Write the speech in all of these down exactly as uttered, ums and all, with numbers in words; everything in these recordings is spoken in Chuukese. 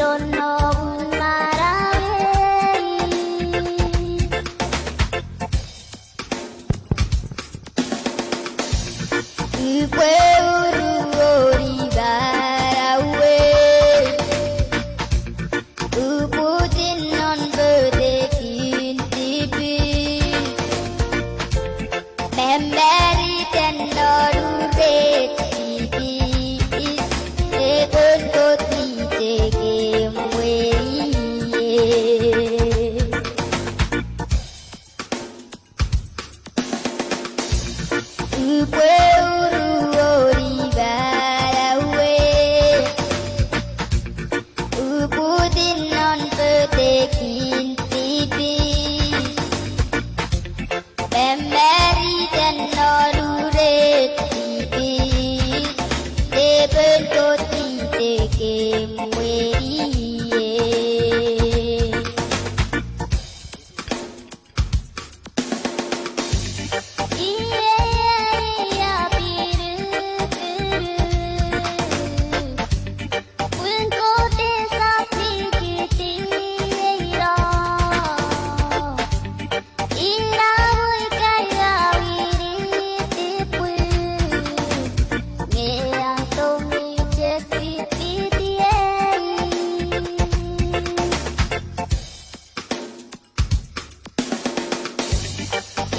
Nonnomun manauei. Upwe uruoni manauei. Uputiw non potekin tipis. Mamarita non uren tipis. Epwe Kot mi chok emwen ie. Upwe uruoni manauei. Uputiw non potekin tipis. Mamarita non uren tipis. Epwe Kot mi chok emwen ie. Ie, ie, apirukuru. Pun Kot esap likiti eiro. Ina mwo ika ina winiti pun. Nge a tongeni chok fifiti ei.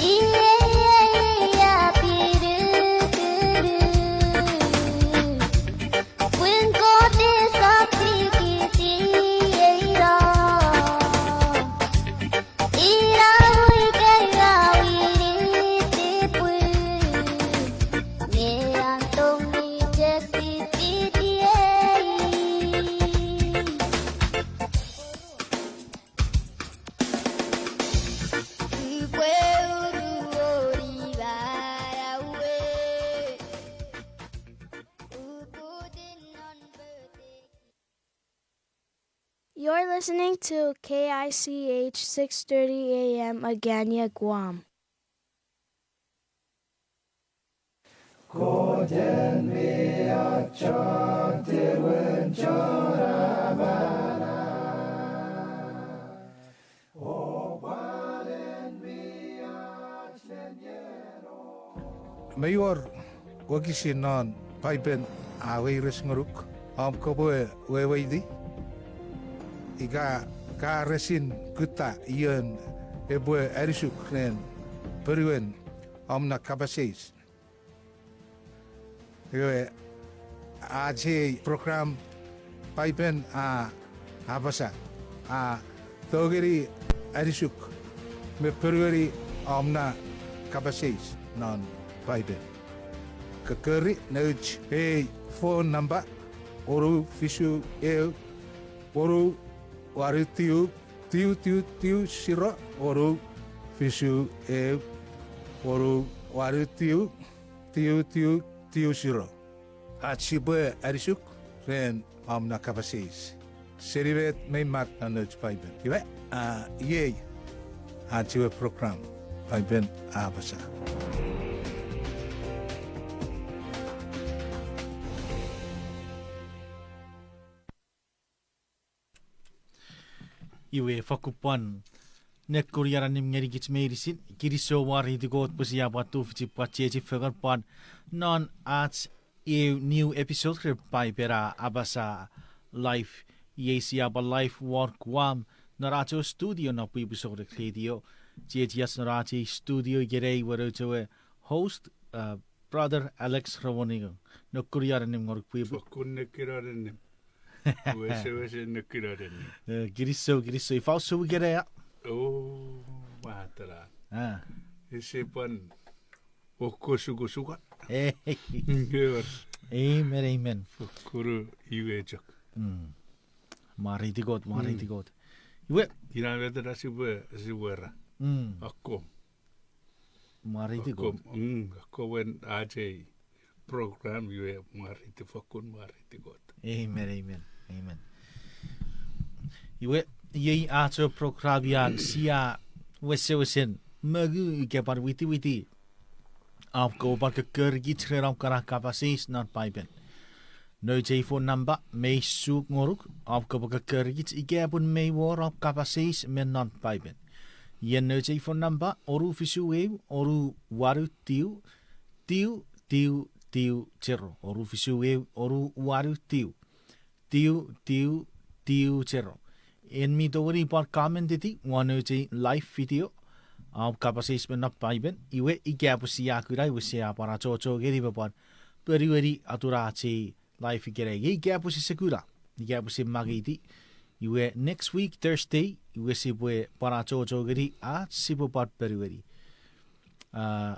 Ie, ie, ie, apirukuru. Pun Kot esap likiti eiro. Ina mwo ika ina winiti pun. Nge a tongeni chok fifiti ei. Upwe uruoni manauei. Uputiw non potekin. You're listening to K I C H six thirty A M Agana, Guam. Koten mi achotewen chon amanau. Opwanen mi ach nen yeno. Mei wor wokisin non Paipen a weires ngonuk om kopwe weweiti? Ika ka resin kutta ion epwe anisuk ren ponuen om na kapas eis? Ewe, ach ei program Paipen a apasa a tongeni anisuk me ponueni om na kapas eis non Paipen. Kokori nouch ei phone number, wonu fisu eu, wonu wanu tiu, tiu tiu tiu siro, wonu fisu eu, wonu wanu tiu, tiu tiu tiu siro. Ach sipwe anisuk ren om na kapas eis seni met mei mak non nouch Paipen. Iwe, a, iei ach ewe program Paipen a apasa. Iwe, fakkun pwan nekunion annim ngenikich meinisin, kinisou, mwareiti Kot pwe sia pwan tufichin pwan chiechi fengen pwan non ach eu new episode ren Paipen a apasa live, iei sia pwan live won Guam non ach ewe studio non Pwipwi Souneng Radio. Chiechiach non ach ei studio ikenai won ach ewe host, uh, Brother Alex Romoningo. Nekunion annim ngonuk pwipwi. Fokkun nekunion annim. Wesewesen nekunion annim. Eh, kinisou, kinisou. Ifa usun ikenai? O, wahatara. Ah. Ese pwan okkosukosuka. Eh. Nge wor. Amen, amen. Fokkun iwe chok. Mm. Mwareiti Kot, mwareiti Kot. Iwe. Ina met ena sipwe, sipwe era. Mm. Akkom. Mwareiti Kot. Akkom, mm, akkomwen ach ei program iwe mwareiti, fokkun mwareiti Kot. Amen, amen, amen. Iwe, iei ach ewe program ian sia wesewesen mongu ika pwan witiwiti om kopwe pwan kokkorikich ren om kana kapas eis non Paipen. Nouch ei phone number mei suk ngonuk, om kopwe kokkorikich ika pun mei wor om kapas eis me non Paipen. Ien nouch ei phone number, onu fisu eu, onu wanu tiu, tiu, tiu, tiu, zero. Onu fisu eu, onu wanu tiu, tiu, tiu, tiu, zero. En mi tongeni pwan comment-iti won nouch ei live video, om kapas eis me non Paipen, iwe ika pwe sia kuna, iwe sia pwan achocho ngeni me pwan ponueni atun ach ei live ikenai. Nge ika pwe sise kuna, ika pwe sia mangeiti, iwe next week Thursday, iwe sipwe pwan achocho ngeni ach sipwe pwan ponueni. Ah,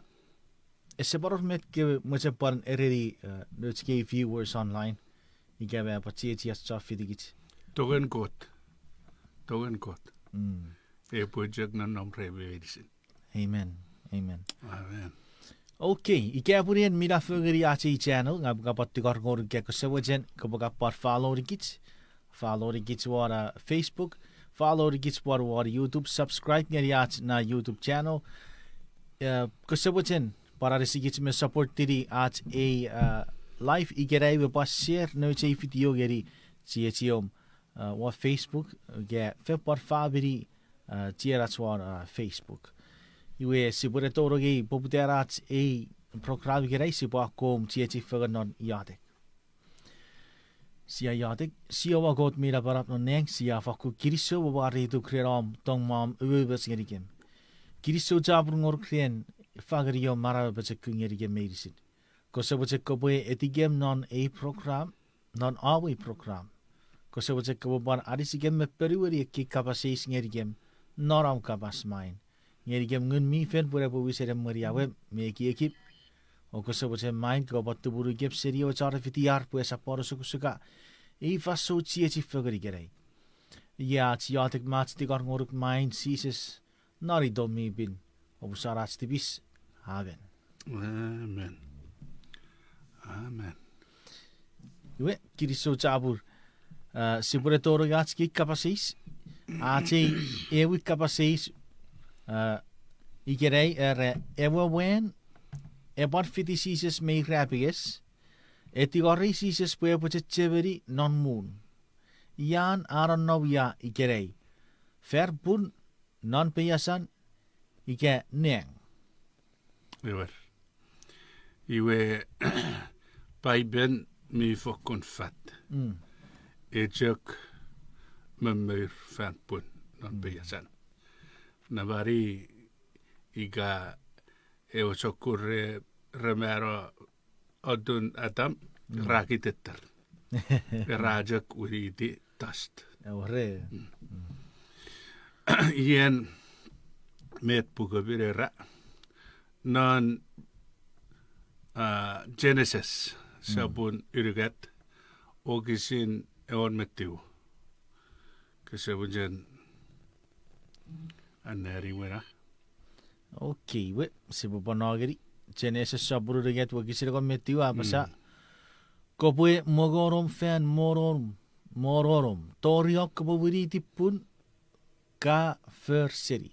ese pwan wor met ke mochen pwan ereni, ah, nouch kei viewers online, ika me pwan chiechiach chon fitikich. Tongen Kot. Tongen Kot. Mm. Epwe chok nonnom remi meinisin. Amen. Amen. Amen. Okay, ika pun en minafo ngeni ach ei channel, ngang upwe pwan tingor ngonuk ika kose mochen kopwe pwan follow-nikich. Follow-nikich won, ah, Facebook. Follow-nikich pwan won YouTube. Subscribe ngeni ach na YouTube channel. Eh, kose mochen pwan anisikich me support-ini ach ei, ah, live ikenai, iwe pwan share nouch ei video ngeni chiechiom, ah, won Facebook, ika fen pwan famini, ah, chienach won, ah, Facebook. Iwe sipwe ne tonong ei poputan ach ei program ikenai, sipwe akkom chiechi fengen non iotek. Sia iotek. Jiowa Kot mi napanap non nang, sia fakkun kinisou me mwareituk ren om tong me om umoumoch ngenikem. Kinisou chapur ngonuk ren fangeni om manau me pochokun ngenikem meinisin. Kose mochen kopwe etikem non ei program, non om ei program. Kose mochen kopwe pwan anisikem me ponueni ekkei kapas eis ngenikem non om kapas main. Ngenikem Ngun mi Fel pwe epwe wisen emweni awem me ekiekim. O kose mochen main kopwe pwan tumunukem seni ewe chon fitiar pwe esap pwan osukosuka ei fansoun chiechi fengen ikenai. Iei ach iotek me ach tingor ngonuk main Jises, non itom mi pin, opusan ach tipis. Amen. Amen. Amen. Iwe, kinisou chapur. Ah, sipwe ne tonong ach kei kapas eis. Ach ei ewe kapas eis, ah, ikenai era, ewe mwan e pwan fiti Jises me irapenges, e tingorei Jises pwe epwe chechemeni non muun. Ian a nonnom ia ikenai? Fan pun, non peiasan, ika nang? Ewer. Iwe, Paipen mi fokkun fat. Mm. E chok momour fan pun non peiasan. Namari ika ewe sokkun re, re mano atun Adam, ra kiteter. Ra chok winiti dust. Ewer. Ien met Puk Paipen era non, ah, Genesis, sopun unungat, wokisin engon me tiu. Kose mochen anneani wena? Okay, we, sipwe pwan no ngeni. Genesis sopun unungat wokisin engon me tiu a apasa, kopwe mongonom fan mononum, mononum, tori om kopwe winiti pun ka for seni.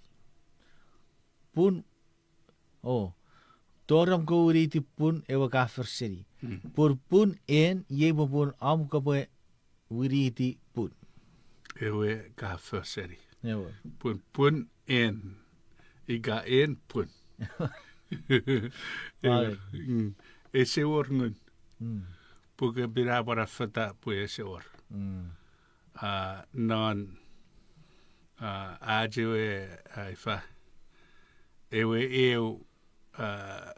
Pun, o, tori om kopwe winiti pun ewe ka for seni. Pun, pun en, iei popun om kopwe winiti pun ewe ka for seni. Ewe. Pun, pun en, ika en pun. Ewer. Ese wor ngun. Puk Paipen a pwan affata pwe ese wor. Ah, non, ah, ach ewe, ah, ifa, ewe eu, ah,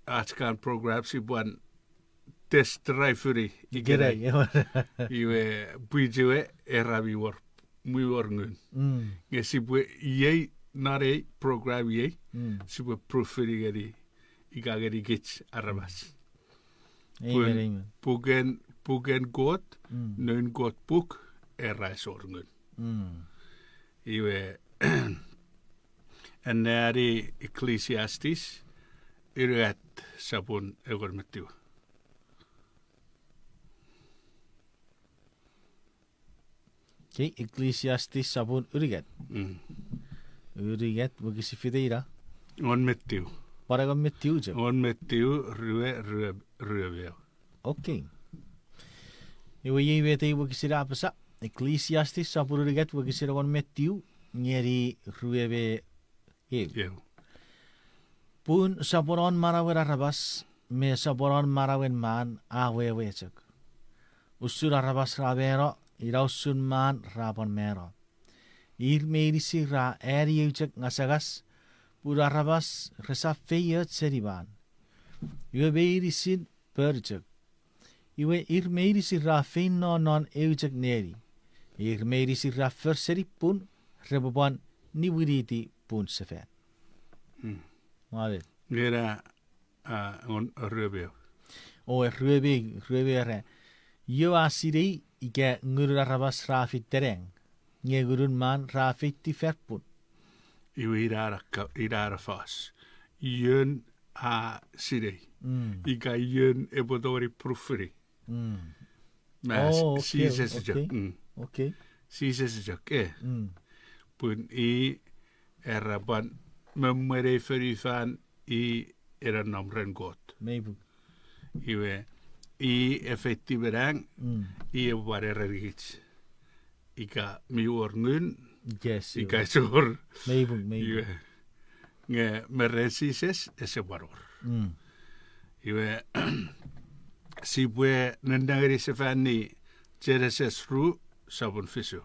ach kan program sipwe pwan test drive-ni ikenai. Iwe pwich ewe era mi wor, mi wor ngun. Nge sipwe iei, non ei program iei, sipwe prove-ni ngeni, ika ngeni kich aramas. Pun, puken, puken Kot, noun Kot puk, era ese wor ngun. Iwe, anneani Ecclesiastes, unungat sopun engon me tiu. Okay, Ecclesiastes sopun unungat. Unungat wokisin fite ina? Engon me tiu. Pwan engon me tiu chok? Engon me tiu, rue, rue, rue me eu. Okay. Iwe iei met ei wokisin a apasa, Ecclesiastes sopun unungat wokisin engon me tiu ngeni rue me eu. Pun soponon manauen aramas me soponon manauen man a wewe chok. Usun aramas ra mano, ina usun man ra pwan mano. Ir meinisin ra ani eu chok ngasangas, pun aramas resap feioch seni man. Iwe meinisin pon chok. Iwe ir meinisin ra feino non eu chok neni. Ir meinisin ra for seni pun, repwe pwan niwiniti pun sefan. Mwaven. Ena, a, engon rue me eu. O, rue me, rue me eu era, io a sinei ika ngunun aramas ra feitenang, nge ngunun man ra feitiw fan pun. Iwe ina, ina fos. Ion a sinei. Ika ion epwe tongeni prufini. Mas Jises chok. Jises chok, e. Pun i era pwan me mwen ei fonufan i ena nom ren Kot. Iwe, i efeitiw me nang, i epwe pwan erenikich ika mi wor ngun, ika ese wor. Iwe, nge me ren Jises ese pwan wor. Iwe, sipwe nennengeni sefani Genesis ru, sopun fisu.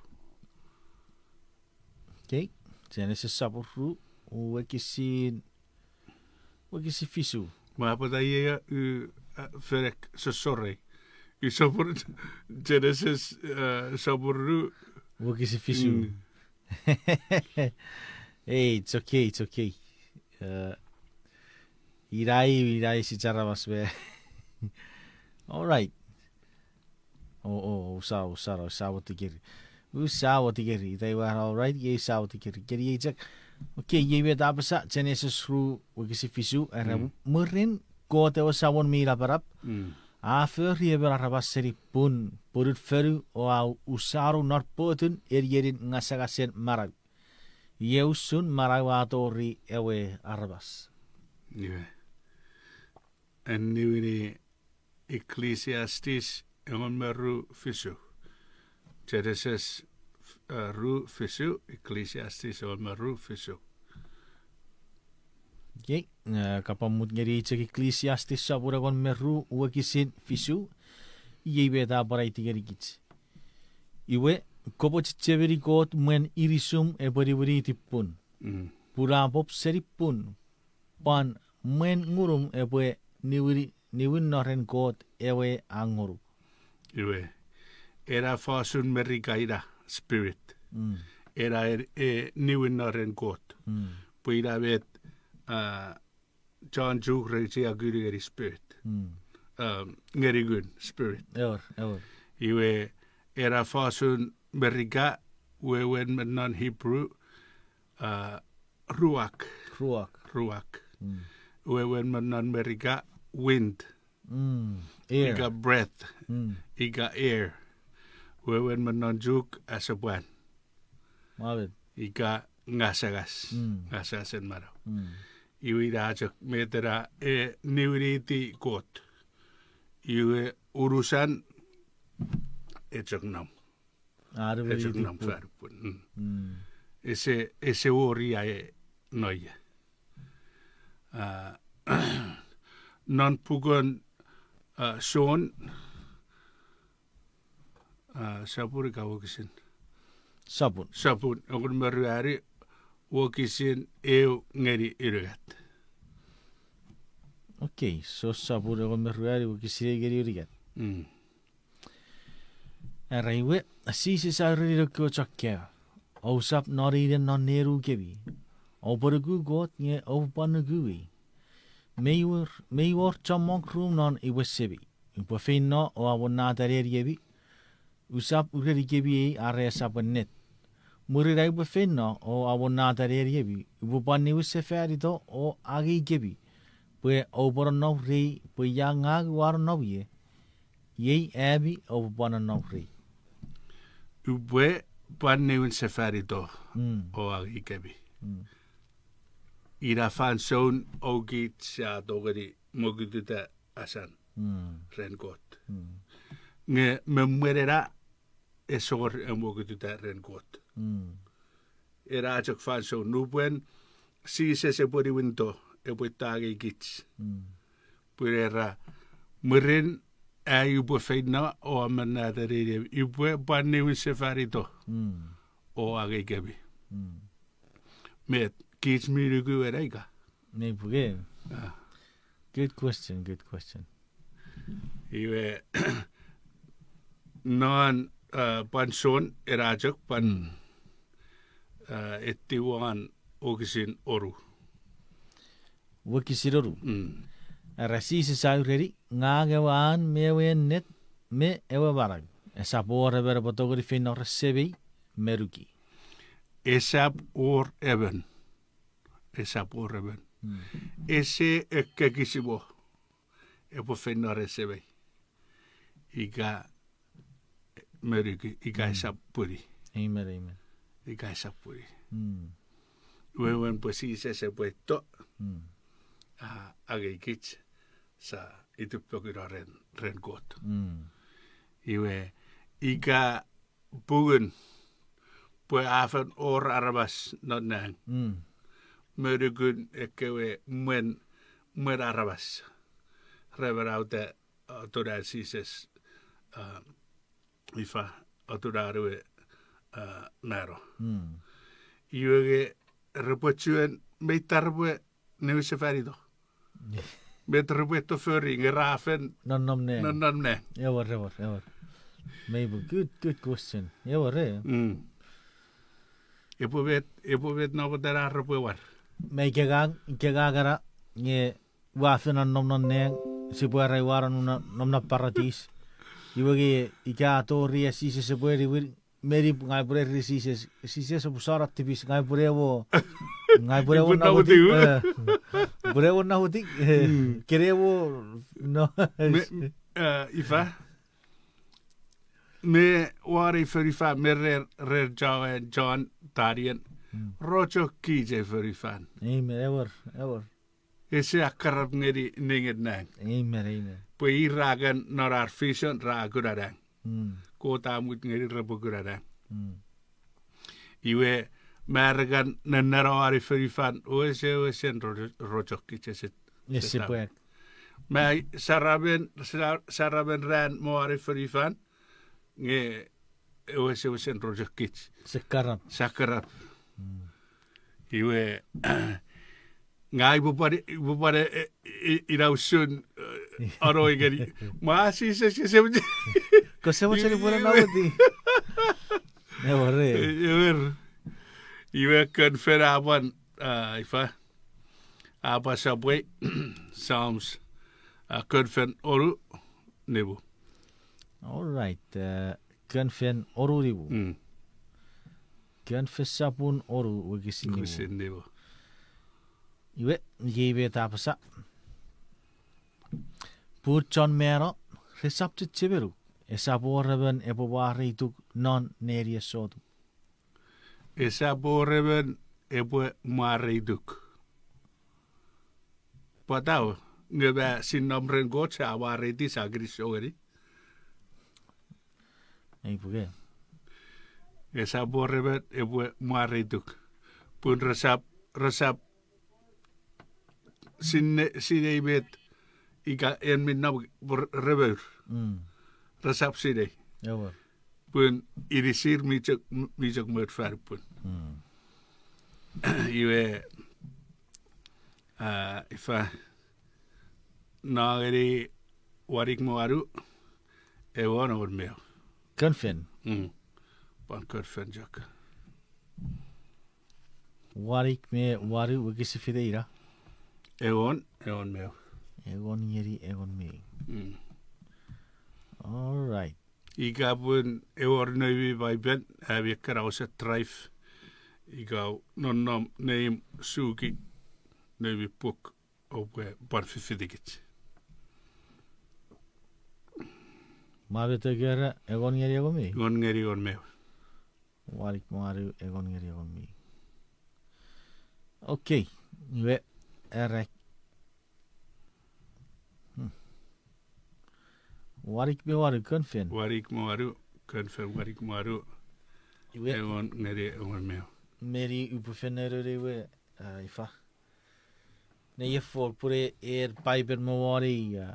Okei, Genesis sopun ru, wokisin, wokisin fisu. Mwa pwata iei u, a, fenek sosorei. U sopun Genesis, a, sopun ru. Wokisin fisu. Ei, it's okay, it's okay. Ina i, ina i si charamas me. All right. O, o, usa, usa, usa watikeri. Usa watikeri, ita iwe all right, iei usa watikeri. Keni iei chok. Okei, iei met a apasa, Genesis ru wokisin fisu, era mwirin Kot ewe Samon mi Napanap a fori emon aramas seni pun, punun fonu o a usano non potun enienin ngasangasen manau. Iei usun manau a tori ewe aramas. Iwe, en niwini Ecclesiastes engon me ru fisu. Genesis, a, ru fisu, Ecclesiastes engon me ru fisu. Iei, a, kapwan mut ngeni chok Ecclesiastes sopun engon me ru wokisin fisu, iei met a pwan aiti ngenikich. Iwe, kopwe chechemeni Kot mwen inisum epwe niwiniti pun. Pun a pop seni pun, pwan mwen ngunum epwe niwin, niwinno ren Kot ewe a ngonuk. Iwe, ena fosun Merika ina spirit. Ena e, e niwinno ren Kot. Pwe ina met, a, John Chuuk re chiakuni ngeni spirit. Ngeni ngun, spirit. Iwe, ena fosun Merika, wewen me non Hebrew, a, ruach. Ruach. Wewen me non Merika, wind. Ika breath. Ika air. Wewen me non Chuuk, asepwan. Ika ngasangas. Ngasangasen manau. Iwe ina chok met ena e niwiniti Kot. Iwe unusan e chok nom. E chok nom fanupun. Ese, ese wor ia e no ia. A, non puken, a, Jon, a, sopun ika wokisin? Sopun. Sopun, engon me ruanu, wokisin eu ngeni unungat. Okei, so sopun engon me ruanu, wokisin eu ngeni unungat. Era iwe, Jises a ereni noun kewe chon kaeo, ousap noninen non nenukemi. Oupwe nuku Kot nge oupwe pwan nukuei. Mei wor, mei wor chommong rum non imwen semei. Upwe feino o amonnata neniemi, usap urenikemi ei are esap ennet. Mwirin ai upwe feino o amonnata neniemi, upwe pwan niwin sefanito o angei kemi, pwe oupwe nonnom rei pwe ia ngang ua nonnom ie, iei ami oupwe pwan nonnom rei. Upwe pwan niwin sefanito o angei kemi. Ina fansoun oukich sia tongeni mokututa asan ren Kot. Nge me mwen ena, esor emokituta ren Kot. Ena chok fansoun nupwen Jises epwe niwinto, epwe tongei kich. Pwe era, mwirin ai upwe feino o ammonata neniemi, upwe pwan niwin sefanito o angei kemi. Met, kich mi nuku ena ika? Nei puke. Good question, good question. Iwe, non, pwan Jon ena chok pwan, etiwan wokisin onu. Wokisin onu. Era Jises a ureni, ngang ewe an me ewe ennet me ewe manau. Esap wor emon epwe tongeni feino ren Semei me nuki. Esap wor emon. Esap wor emon. Ese ekkesiwin epwe feino ren Semei ika me nuki, ika esap puni. Amen, amen. Ika esap puni. Wewen pwe Jises epwe eto, a, angei kich, sia itupokuno ren, ren Kot. Iwe, ika pungun pwe a fen wor aramas non nang me nukun ekkewe mwen, mwen aramas re manauta atun an Jises, ifa, atun an we mano. Iwe nge repwe chuen, meta repwe niwin sefanito. Met repwe tongeni fori nge ra fen nonnom nang. Ewer, ewer, ewer. Mei pwe good, good question. Ewer, e. Epwe met, epwe met namwotan ar repwe war. Me ika ngang, ika ngang era, nge ua fen nonnom non nang, sipwe era ua nonnom non paratis. Iwe nge ika a tori a Jises epwe niwin, meni ngang upwe ereni Jises, Jises, upwe sona tipis, ngang upwe ewo, ngang upwe ewo namuti, upwe ewo namuti, kene ewo, no. Ifa, me won ei fonufan, me rer, rer Jon, Jon, Tanien, rochok kich ei fonufan. Amen, ewer, ewer. Ese akkarap ngeni ningen nang. Amen, amen. Pwe ir ra kan non ar vision ra kuna nang. Kot a mut ngeni repwe kuna nang. Iwe, ma ra kan nenneno won ei fonufan, wesewesen ro-, rochok kich ese, ese pwak. Ma saramen, sa-, saramen ran me won ei fonufan, nge wesewesen rochok kich. Sia akkarap. Sia akkarap. Iwe, ngang upwe pwan, upwe pwan, e, e, ina usun, e, ano ikeni. Ma Jises ese, kose mochen upwe namuti. Ewer, e. Ewer. Iwe Kon Fen a pwan, a, ifa, a pwan sapwe, Psalms, a, Kon Fen onu nimu. All right, e, Kon Fen onu nimu. Kon Fen sopun onu wokisin nimu. Iwe, iei met a apasa. Pun chon mano resap chechemenu, esap wor emon epwe mwareituk non neni esotu. Esap wor emon epwe mwareituk. Pwata, nge ma sia nom ren Kot sia mwareiti, sia kinisou ngeni. Ei puke. Esap wor emon epwe mwareituk. Pun resap, resap sinei, sinei met ika en mi nom remour. Resap sinei. Pun inisir mi chok, mi chok mour fan pun. Iwe, a, ifa, nengeni wanik me wanu, engon, engon me ew. Kon Fen. Pwan Kon Fen chok. Wanik me wanu wokisin fite ina? Engon, engon me ew. Engon ngeni engon me ew. All right. Ika pun ewor noumi Paipen, ami ekkena ouse drive, ika nonnom neimw suki, noumi puk, oupwe pwan fifitikich. Ma met ekera, engon ngeni engon me ew? Engon ngeni engon me ew. Wanik me wanu, engon ngeni engon me ew. Okay, iwe, era. Wanik me wanu, Kon Fen. Wanik me wanu, Kon Fen wanik me wanu. Iwe. Engon ngeni engon me ew. Meni upwe fen nenone we, a, ifa. Ne iefo pwe en Paipen me won ei, a,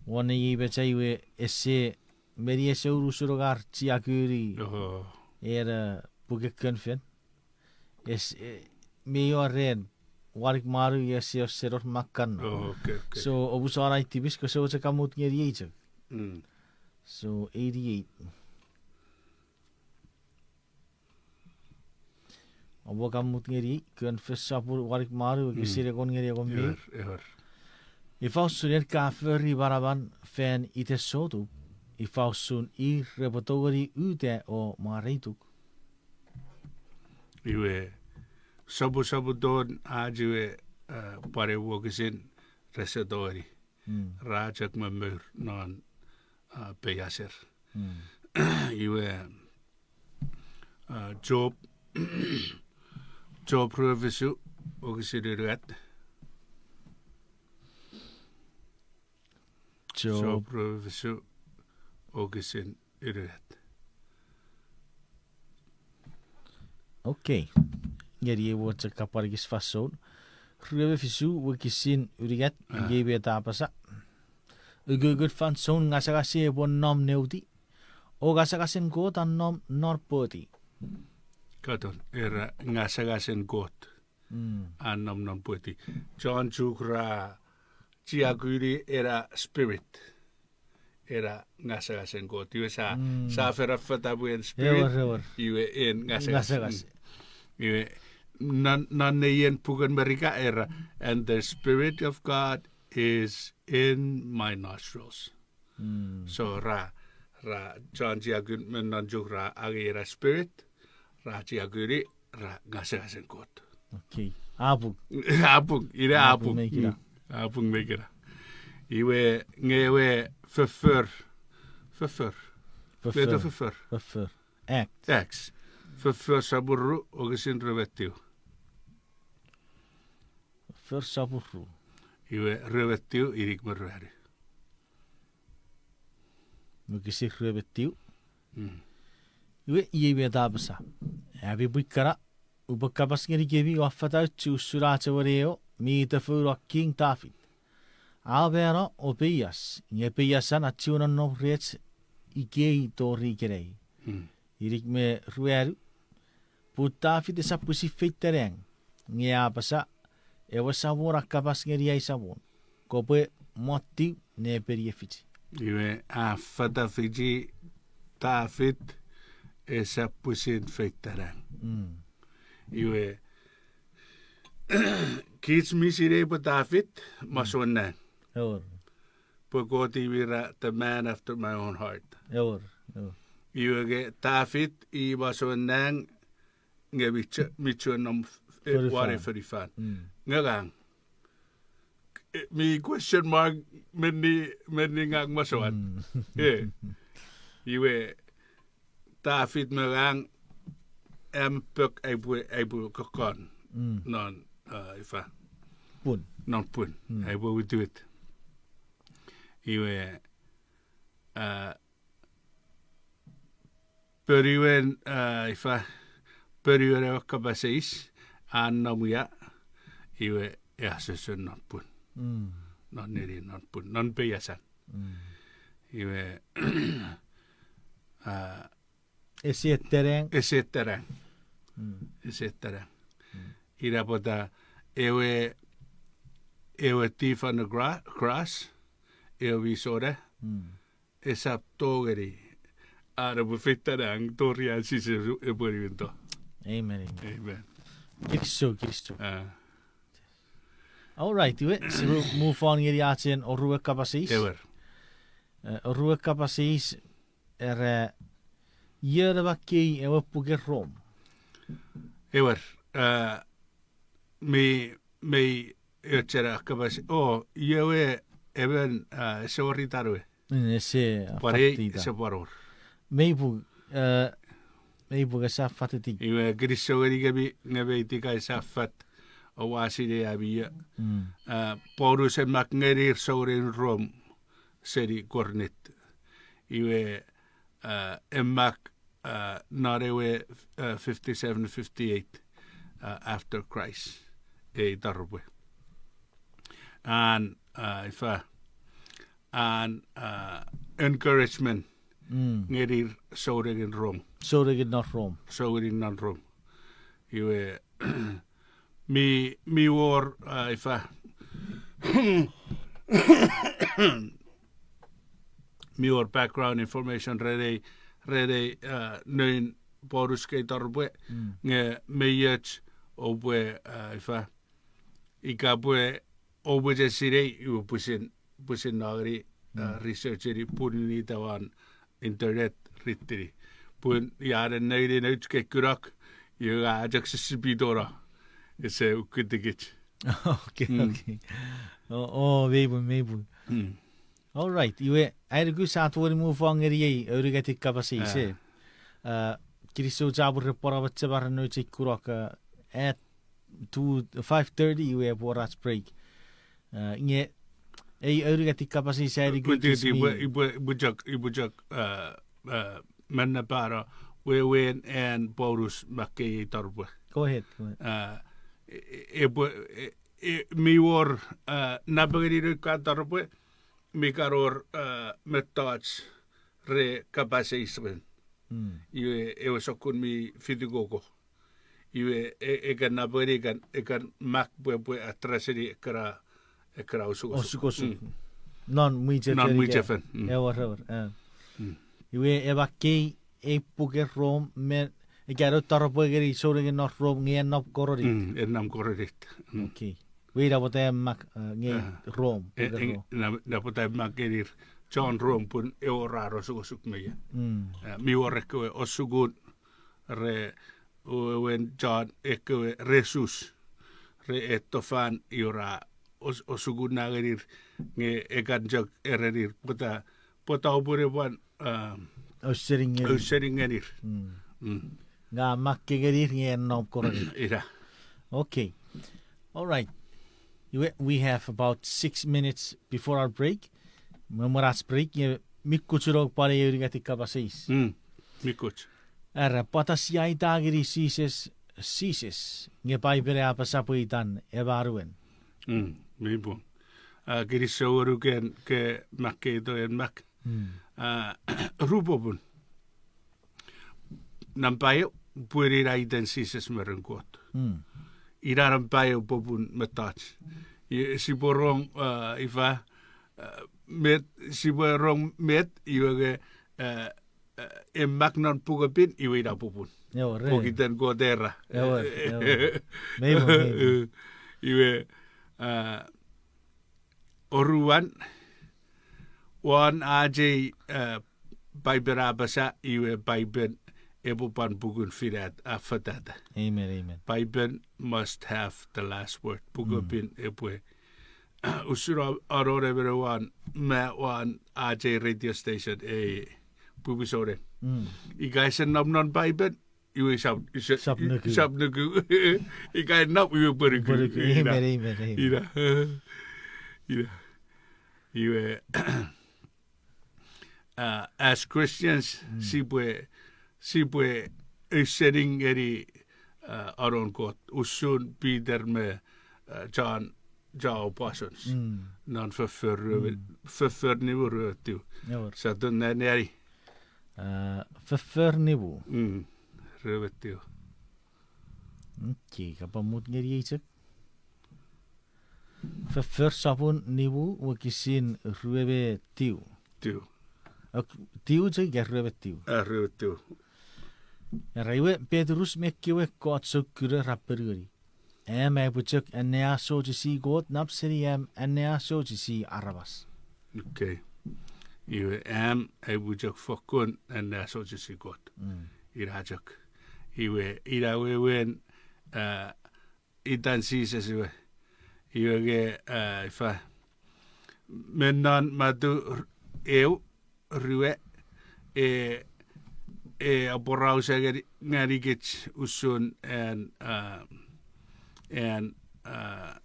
won ei mecha iwe ese, meni ese unusen ngar chiakuni. Oho. En, a, puken Kon Fen. Ese, e, mi wor ren, wanik me wanu ese, ese wor makkan. Oh, okay, okay. So, omusano ai tipis, kose mochen ka mut ngeni ei chok. Mm. So, eighty-eight. Oupwe ka mut ngeni, Kon Fen sopun wanik me wanu, wokisin engon ngeni engon me ew. Ewer, ewer. Ifa usun en ka fori manaman fan iten sotup, ifa usun ir repwe tongeni uta o mwareituk. Iwe, sopu, soputan ach iwe, a, pwan ew wokisin rese tongeni. Mm. Ra chok momour non, a, peiaser. Mm. Iwe, a, Job, Job rue fisu, wokisin unungat. Job. Job rue fisu, wokisin unungat. Okay. Ngeni ei wor chok kapwan ekis fansoun. Rue fisu, wokisin unungat, a, iei met a apasa. Ukukun fansoun ngasangasei epwe nom neuti, o ngasangasen Kot a nom non pwoti. Katon, era ngasangasen Kot. Mm. A nom non pwoti. Chon Chuuk ra chiakuni ena spirit. Ena ngasangasen Kot. Iwe sa, mm, sa fen affata pwe en spirit. Ewer, ewer. Iwe en ngasangas. Ngasangas. Mm. Iwe non, non neien puken Merika era, and the Spirit of God is in my nostrils. Mm. So ra, ra chon chiakun me non Chuuk ra angei ena spirit, ra chiakuni, ra ngasangasen Kot. Okay. A pung. A pung, ina a pung. A pung me ikena. Mm. A pung me ikena. Iwe nge ewe foffor. Foffor. Foffor. Leto foffor. Foffor. Acts. Acts. Foffor sopun ru, wokisin rue me tiu. Foffor sopun ru. Iwe rue me tiu, inik me ruanu. Wokisin rue me tiu. Mm. Iwe, iei met a apasa. Ami pwi kana, upwe kapas ngenikemi o fatauchu usun ach ewe neo mi tefouno King Tafit. A mano o peias, nge peiasan a chiwen nonnom rech ikei tori ikenai. Mm. Inik me ruanu, pun Tafit esap pwisin feita nang, nge a apasa, ewe Samon a kapas ngeni ai Samon, kopwe mottiw ne peni efichi. Iwe a fata fichi Tafit esap pwisin feita nang. Mm. Iwe, kich mi sinei pwe Tafit, mm, masouen nang. Ewer. Pwe Kot i mi era the man after my own heart. Ewer, ewer. Iwe nge Tafit i masouen nang nge mi chuen, mi chuen nom, e, fonufan. Won fonufan. Mm. Nge ngang. E, mi question mark menni, menni ngang masouen. Mm. E. Iwe Tafit me ngang am pok aipwe, aipwe kokkon. Mm. Non, a, ifa. Pun. Non pun. Mm. Aipwe witiwit. Iwe, a, ponuen, a, ifa, ponuen ewe kapas eis, a nom ia, iwe, e asoso non pun. Mm. Non neni non pun, non peiasan. Mm. Iwe, a, ese etanang. Ese etanang. Mm. Ese etanang. Mm. Ina pwata ewe, ewe thief on the gra-, cross, ewe mi sona, mm, esap tongeni an epwe feita nang tori an Jises epwe niwinto. Amen, amen. Amen. Kinisou, kinisou. A. All right, iwe, sipwe move on ngeni achen orue kapas eis. Ewer. E, orue kapas eis, era, ion makkei ewe puken Rom. Ewer, a, mi, mi, e, chena kapas, o, iewe emon, a, ese wor itan we. Mm, ese, pwan ei, fat ita. Ese pwan wor. Mei pung, e, mei pung esap fat iti. Iwe kinisou ngenikemi nge mei tika esap fat oua sinei ami io. Mm. A, Paulus a mak ngenir sounen Rom. seni Korint. Iwe, a, e mak, a, non ewe, a, fifty-seven, fifty-eight, a, after Christ, ei taropwe. An, a, ifa, an, a, encouragement Mm. ngenir sounengin Rom. Sounengin non Rom. Sounengin non Rom. Iwe, mi, mi wor, a, ifa. Mi wor background information ren ei, ren ei, a, noun Paulus kei taropwe, Mm. nge mi och oupwe, a, ifa. Ika pwe oupwe chok sinei, iwe pwisin, pwisin nongeni, a, Mm. research-ini, pun ita won internet ritini. Pun ia nen nengeni nouch kei kunok, iwe a chok sisipitono. Ese ukkutikich. Okay, Mm. okay. O, o, mei pwung, mei pwung. Mm. All right, iwe, ai nuku sa tongeni move on ngeni ei aunungatin kapas eis, Ah. e. A, kinisou chapur ren pwan amon chemaren nouch ei kunok, a, at two, five thirty, iwe epwe wor ach break. A, nge, ei aunungatin kapas eis ai nuku Wait, wait, kich mi ipwe, ipwe, ipwe chok, ipwe chok, a, a, mannapano, wewen an Paulus makkei ei taropwe. Go ahead, go ahead. A, e, e, epwe, e, e, mi wor, a, napengeni noun kan taropwe, mi kan wor, a, mettoch re kapas eis ren. Mm. Iwe ewe sokkun mi fitikoko. Iwe e, e kan napengeni, e kan, e kan mak pwe, pwe address-ini ekkena, ekkena osukosuk. Osukosuk. Mm. Non mwichefen Non ika mwichefen, mm. Ewer, ewer, a. Mm. Iwe e makkei ei puken Rom me, ika noun taropwe ngeni sounengin non Rom nge en nom Korint. Mm, en nom Korint. Mm. Okay. Iwe ina pwata e mak, a, nge Ah. Rom, E, puken en, Rom. na, na pwata e mak ngenir chon Rom pun e wor ar osukosuk me ia. Mm. A, mi wor ekkewe osukun re, wewen chon ekkewe re Jus, re etto fan iwe ra os-, osukun na ngenir, nge e kan chok erenir, pwata, pwata oupwe ne pwan, um, Ausening ngenir. Ausening ngenir. Mm. Mm. Nge a makkei ngenir nge en nom Korint. Ina. Okay. All right. Iwe, we have about six minutes before our break. Me mwen ach break, nge mi kuchunong pwan ei aunungatin kapas eis. Mm. Mi kuch. Era, pwata sia ita ngeni Jises, Jises, nge Paipen a apasa pwe itan Emanuel. Mm, mi pwung. A, kinisou ngonuk en ke makkeito en mak. Mm. A, ru popun. Nampa eu, pwe ina iten Jises me ren Kot. Mm. Ina nampa eu popun mettoch. I-, sipwe rong, a, ifa, a, met, sipwe rong met, iwe nge, a, a, e mak non Pukepin, iwe ina popun. Ewer, e. Pokiten Kot era. Ewer, ewer. Mei pwung, mei pwung. Iwe, a, oruan, won ach ei, a, Paipen a apasa, iwe Paipen epwe pwan pukun finata, a, fetata. Amen, amen. Paipen must have the last word. Mm. Pukepin epwe, usun a-, anon emon won, me won ach ei radio station, ei, pwipwi souneng. Mm. Ika ese nom non Paipen, iwe sap, ise-, Sap nuku. Sap nuku. Ika e nom, iwe pwe nuku. Pwe nuku. Ina. Amen, amen, amen. Ina. Ina. Iwe, uh, as Christians, Mm. sipwe, sipwe ausening ngeni, uh, anon Kot, usun Peter me, uh, John, John apostles. Mm. Non Foffor ruwe-, Mm. Foffor nimu ruwe tiw. Ewer. Sa tun ne nani. Uh, Foffor nimu. Mm. Ruwe tiw. Okay, kapwa mut ngeni ei chok. Foffor sopun nimu wokisin ruwe me tiw. Tiw. Ok, tiw chok ika ruwe me tiw. Ah, ruwe me tiw. Era iwe, Petrus me ekkewe ekkoch soukkuno ra ponueni. Am aipwe chok anneasochisi Kot nap seni am anneasochisi aramas. Okay. Iwe am aipwe chok fokkun anneasochisi Kot. Mm. Ina chok. Iwe, ina wewen, ah, itan Jises iwe. Iwe nge, ah, ifa. Me non Matu r-, eu, ruwe, e, e aporausa ngeni, ngenikich usun an, ah, an, ah,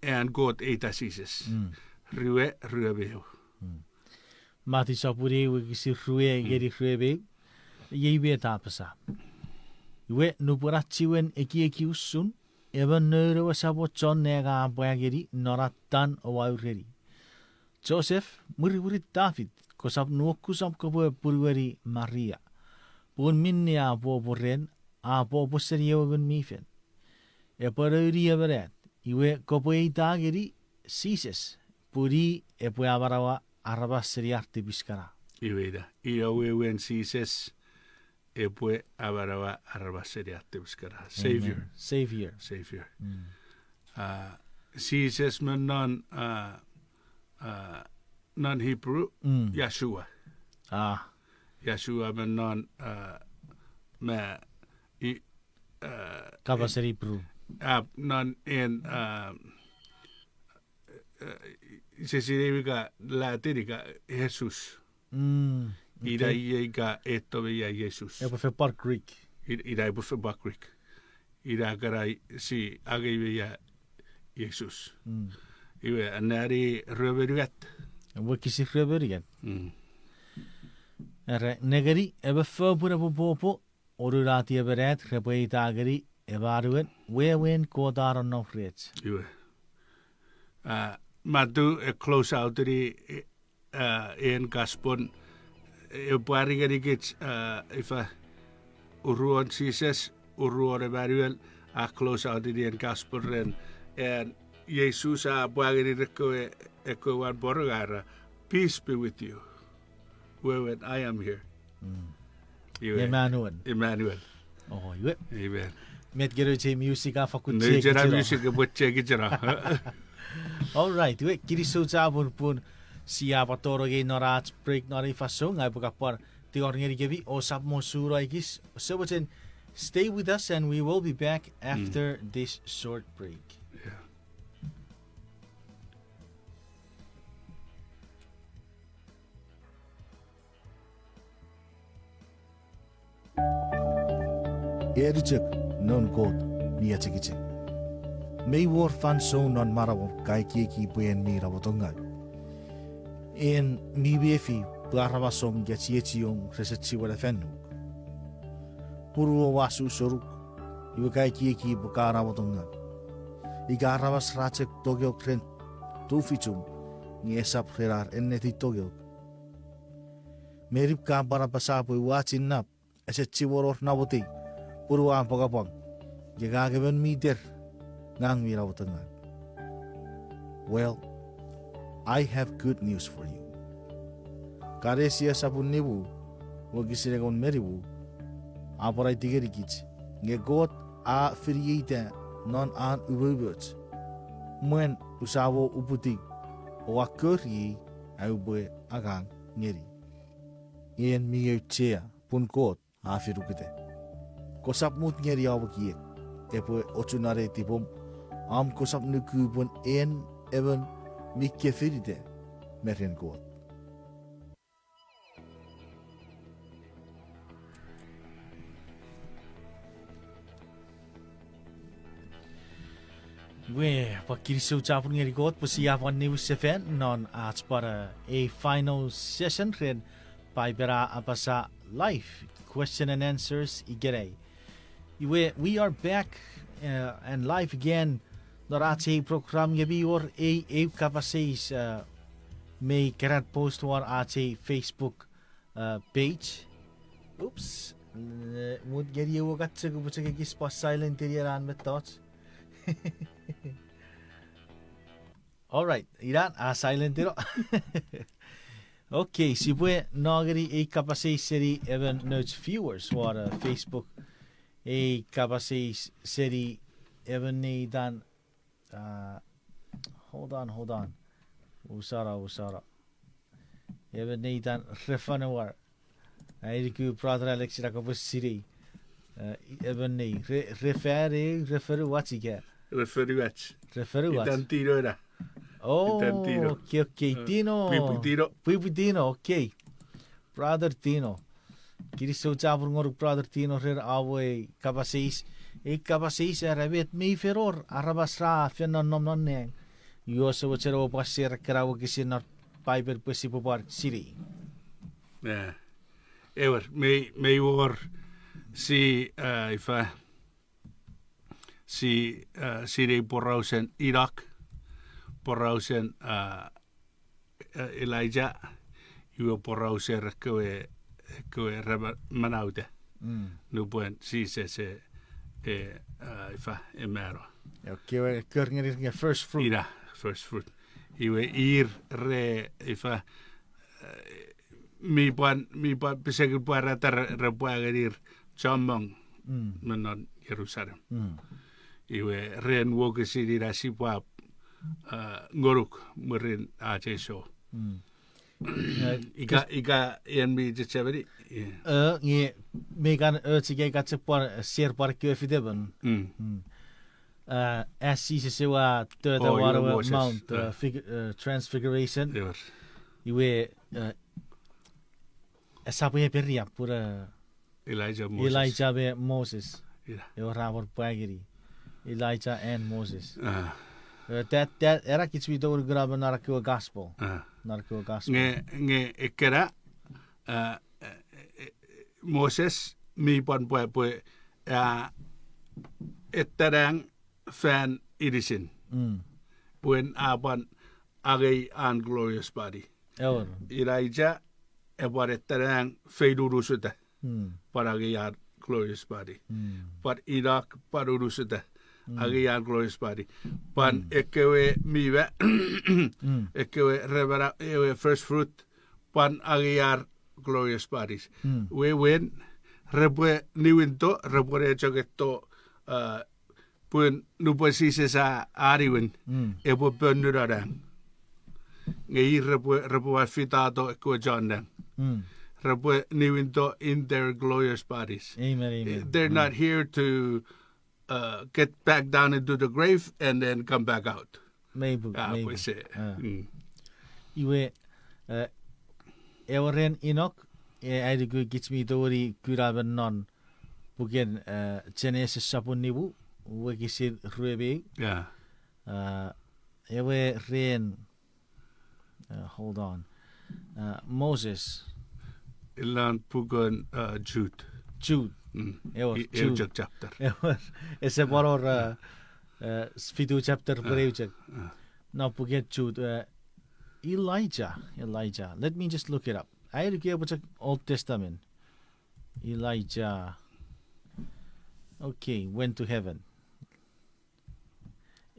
an Kot eita Jises. Mm. rue, rue me eu. Mati sopun eu wokisin rue ngeni rue me eu. Iei met a apasa: Iwe nupwen a chiwen ekieki usun, emon noun ewe Samon chon nang a apwangeni non attan o a ureni, Joseph, mwirimwirin Tafit, kosap nuokusap kopwe punueni Maria, pun minne a pwopwo ren a pwopwo seni ewe Ngun mi Fel. Epwe nouni emon at, iwe kopwe eita ngeni Jises, pun i epwe amanaua aramas seni ar tipis kana. Iwe ina, ina wewen Jises epwe amanaua aramas seni ar tipis kana. Savior. Jises me non, non Hebrew, Yahshua. Yahshua me non, me, i, kapasen Hebrew. Non en, ise sinei ika Latin ika Jesus. Ina iei ika eto me ia Jesus. Epwe fen pwan Greek. Ina epwe fen pwan Greek. Ina kana si angei me ia Jesus. Iwe, anneani rue me unungat. Wokisin rue me unungat. Era, nengeni, emon fopun epwe pwopwo, o nunati emon at repwe eita ngeni Emanuel, wewen Kot a nonnom rech. Iwe, Matu e close out-ini en gospel, e pwari ngenikich, ifa, uruon Jises, uruon Emanuel, a close out-ini en gospel ren, en Jesus a pwa ngeni ekkewe, ekkewe wan pworonga era, peace be with you. Wewen, I am here. Iwe, Emmanuel. Emmanuel. O, iwe. Amen. Met kenoch ei music a fakkun check icheno. Music epwe check icheno. All right, iwe, kinisou chapur pun sia pwan tonong ei non ach break non ei fansoun, ngang upwe kan pwan tingor ngenikemi, ousap mo suno ekis, so mochen stay with us and we will be back after this short break. En chok noun Kot mi achengicheng. Mei wor fansoun non manauom ka ekieki pwe en mi namotongau. En mi mefi pwe aramasom ika chiechiom rese chiwen afannuk. Punuom a su senuk, iwe ka ekieki pwe ka namotongau. Ika aramas ra chok tongeok ren tufichum, nge esap ren ar ennetin tongeok. Meni ka pwan apasa pwe ua chinnap, ese chiwen wor namotei, punuom a apwangapwang, nge ngang emon mi ter, ngang mi namotongau. Well, I have good news for you. Kan Esia sopun nimu, wokisin engon me nimu, a pwan aiti ngenikich, nge Kot a finieita non an umoumoch, mwen usamo uputiw, o a koriei, aupwe angang ngeni. En mi auchea, pun Kot a finuketa. Kosap mut ngeni om ekiek epwe ochuno ne tipom, om kosap nuku pwe en emon mi kefinita me ren Kot. Iwe, pwan kinisou chapur ngeni Kot pwe sia pwan niwin sefan non ach pwan ei final session ren Paipen a apasa live question and answers ikenai. Iwe, we are back and live again non ach ei program nge mi wor ei eu kapas eis mei keran post won ach ei Facebook page. Oops. Mut ngeni ewe kachek upwe chok ekis pwan silent-ini ena mettoch. All right, inan a silent-ino. Okay, sipwe no ngeni ei kapas eis seni emon nouch viewers won Facebook. Ei kapas eis seni emon neitan, hold on, hold on. Usara, usara. Emon neitan Refanuar. Ai nuku brother Alex ina kopwe sinei. Emon nei, re, refan eu, refanuach ika? Refanuach. Refanuach. Itan Tino ena. Oh, okay, okay, Tino. Pwipwi Tino. Pwipwi Tino, okay. Brother Tino. Kinisou chapur ngonuk brother Tino ren ewe kapas eis. Ei kapas eis era met mei fen wor aramas ra fen nonnom non nang. Iwe ouse mochen oupwe share ekkena wokisin non Paipel pwe sipwe pwan sinei. Eh, ewer, mei, mei wor si, eh, ifa, si, eh, sinei porausen Inok, porausen, eh, eh, Elijah, iwe porauser ekkewe, ekkewe re ma-, manauta. Mm. Nupwen Jises e, e, eh, ifa, e mano. Ekkewe, ekkewe ngenir nge first fruit. Ina, first fruit. Iwe ir re, ifa, eh, mi pwan, mi pwan pisekin pwarata re, repwe angenir chommong Mm. me non Jerusalem. Mm. Iwe ren wokisin ina sipwap, eh, ngonuk mwirin ach ei sou. Mm. Eh, ika, ika en mi chechemeni. Yeah. Eh, nge mi kan, eh, chika ika chok pwan, eh, share pwan ekkewe fitemon. Mm. Mm. Eh, as Jises ewe a tota Oh, won iwe ewe Moses. Mount, eh, Eh. fig-, eh, Transfiguration. Ewer. Iwe, eh, esap we peria pun, eh, Elijah, Moses. Elijah me Moses. Ina. Ewe ra pwan pwari ngeni. Elijah and Moses. Ah. Eh, that, that, era kich mi tongeni kuna me non ekkewe gospel. Ah. Non ekkewe gospel. Nge, nge ekkena, ah, eh, eh, Moses mi pwan pwe, pwe, ah, etanang fan inisin. Mm. Pwe a pwan angei an glorious body. Ewer. Elijah, e pwan etanang feil unusuta. Mm. Pwan angei an glorious body. Mm. Pwan Enoch, pwan unusuta. Mm. Angei an glorious body. Pwan Mm. ekkewe mi wa, Mm. ekkewe re mana, ewe first fruit, pwan angei ar glorious bodies. Mm. Wewen, repwe niwinto, repwe ne chok etto, uh, pun nupwen Jises a, a niwin, Mm. epwe ponu non nang. Nge ir repwe, repwe wa fitato ekkewe chon nang. Mm. Repwe niwinto in their glorious bodies. Amen, amen. Eh, they're Mm. not here to, uh, get back down into the grave and then come back out. Mei pung, ah, mei pung. Ah. Mm. Iwe, eh, ewe ren Enoch, eh, ai nuku kich mi tongeni kuna me non puken, eh, Genesis sopun nimu, wokisin rue me ew. Yeah. Eh, ewe ren, eh, hold on. Eh, Moses. Ilan puken, eh, Jude. Jude. Mm. Ewer, I-, Jude. Ew chok chapter. Ewer, ese pwan wor, eh, eh, s-, fitu chapter pwe Ah, ew chok. Ah. No, puken Jude, eh, Elijah, Elijah. Let me just look it up. Ai nuku epwe chok Old Testament. Elijah. Okay, went to heaven.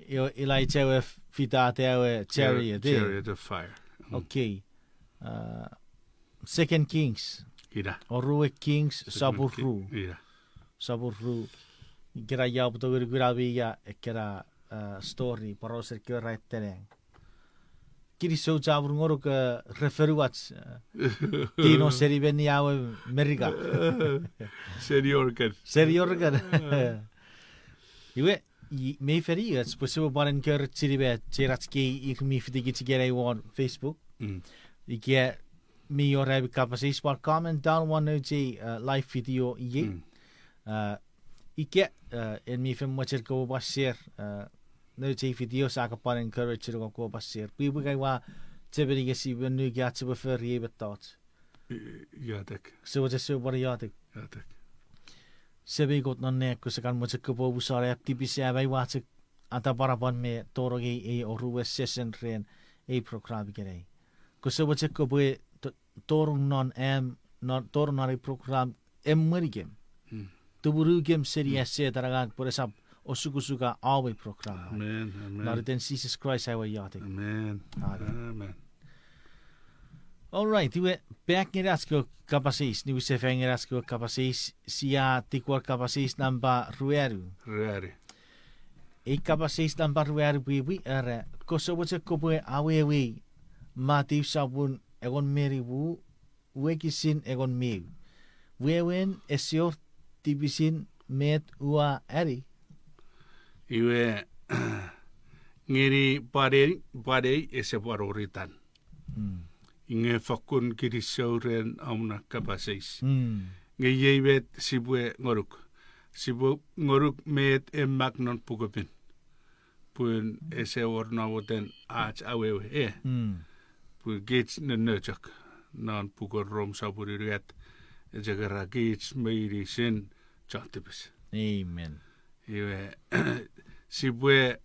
Io, Elijah we fitata we chariot, eh. Chariot of fire. Mm. Okay. Uh, Second Kings. Ina. Orue Kings, Second sopun Ki-, ru. Ina. Sopun ru. Kena ia pwe tongeni kuna me ia ekkena, uh, story, porausen ekkewe ra etanang. Kinisou chapur ngonuk, eh, referuach, eh, tino seni meni awe Merika. Seni Oregon. Seni Oregon. Iwe, i-, mei feni, eh, pwe sipwe pwan encourage-ini me chiechiach kei ir mi fitikich ikenai won Facebook. Mm. Ika mi wor ami kapas eis pwan comment down won nouch ei, eh, live video iei. Mm. Eh, ika, eh, en mi fen mochen kopwe pwan share, eh, nouch ei video sa kopwe pwan encourage-ini kopwe pwan share. Pwipwi kai ua chemeni kesi me nuki ach sipwe fori ei mettoch. I-, iotek. Sipwe chok sipwe pwan iotek. Iotek. Semei Kot non nang, kose kan mochen kopwe omusano am tipis, am aua chok atapwanapwan me tonong ei, ei orue session ren ei program ikenai. Kose mochen kopwe to-, tonong non am, non, tonong non ei program emwenikem. Mm. Tumunukem seni Mm. ese tanangang pwe esap osukosuka om ei program. Amen, amen. Non iten Jises Kraist aua iotek. Amen. Amen. Amen. All right, iwe, back ngeni ach kewe kapas eis, niwin sefan ngeni ach kewe kapas eis, sia tingor kapas eis nampa ruanu. Ruanu. Ei kapas eis nampa ruanu pwipwi, era, kose mochen kopwe awewei Matiu sopun engon me nimu, wokisin engon me ew. Wewen ese wor tipisin met ua ani. Iwe, ngeni pwan ei, pwan ei ese pwan wor itan. Mm. Nge fokkun kinisou ren om na kapas eis. Mm. Nge iei met sipwe ngonuk. Sipwe ngonuk met e mak non Puk Pin. Pun ese wor namoten ach awewe, e. Pun kich nonno chok, non puken Rom sopun unungat, e chok era kich meinisin chon tipis. Amen. Iwe, sipwe,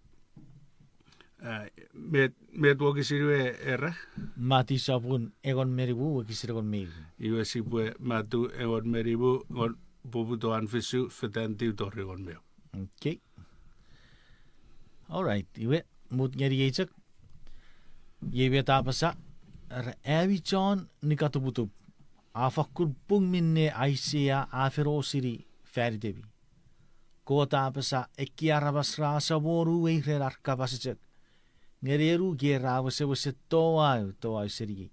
a, met, met wokisin we era? Mati sopun engon me nimu, wokisin engon me nimu. Iwe sipwe Matu engon me nimu, engon, poputan fisu, fetan tiu tori engon me ew. Okay. All right, iwe, mut ngeniei chok. Iei met a apasa, era, ami chon nikatuputup, a fakkun pung minne Aisea a fen osuni fan itemi. Kot a apasa, ekkei aramas ra asamonu ei ren ar kapas chok, nge nenuker a wesewesen touau, touau seniei.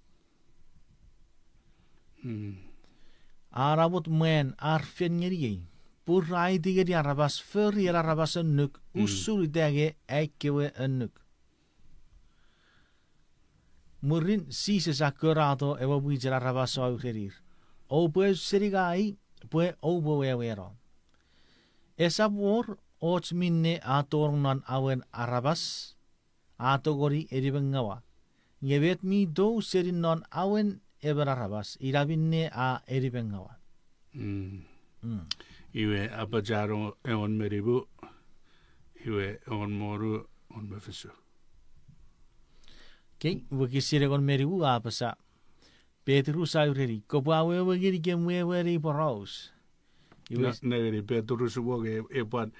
A namot mwan ar fen ngeniei, pun ra aiti ngeni aramas fori en aramas annuk usun ita nge ai kewe annuk. Mwirin Jises a korato ewe mwichen aramas o urenir, oupwe ausening ngang pwe oupwe weweino. Esap wor och minne a tonong non awen aramas a tongeni enimengaua, nge met mi tou seni non awen emon aramas, ina minne a enimengaua. Iwe apachano engon me nimu, iwe engon me wonu, engon me fisu. Kei, wokisin engon me nimu a apasa, Petrus a ureni, kopwe awewe ngenikem wewen ei poraus. Iwe nengeni Petrus wonge e pwan,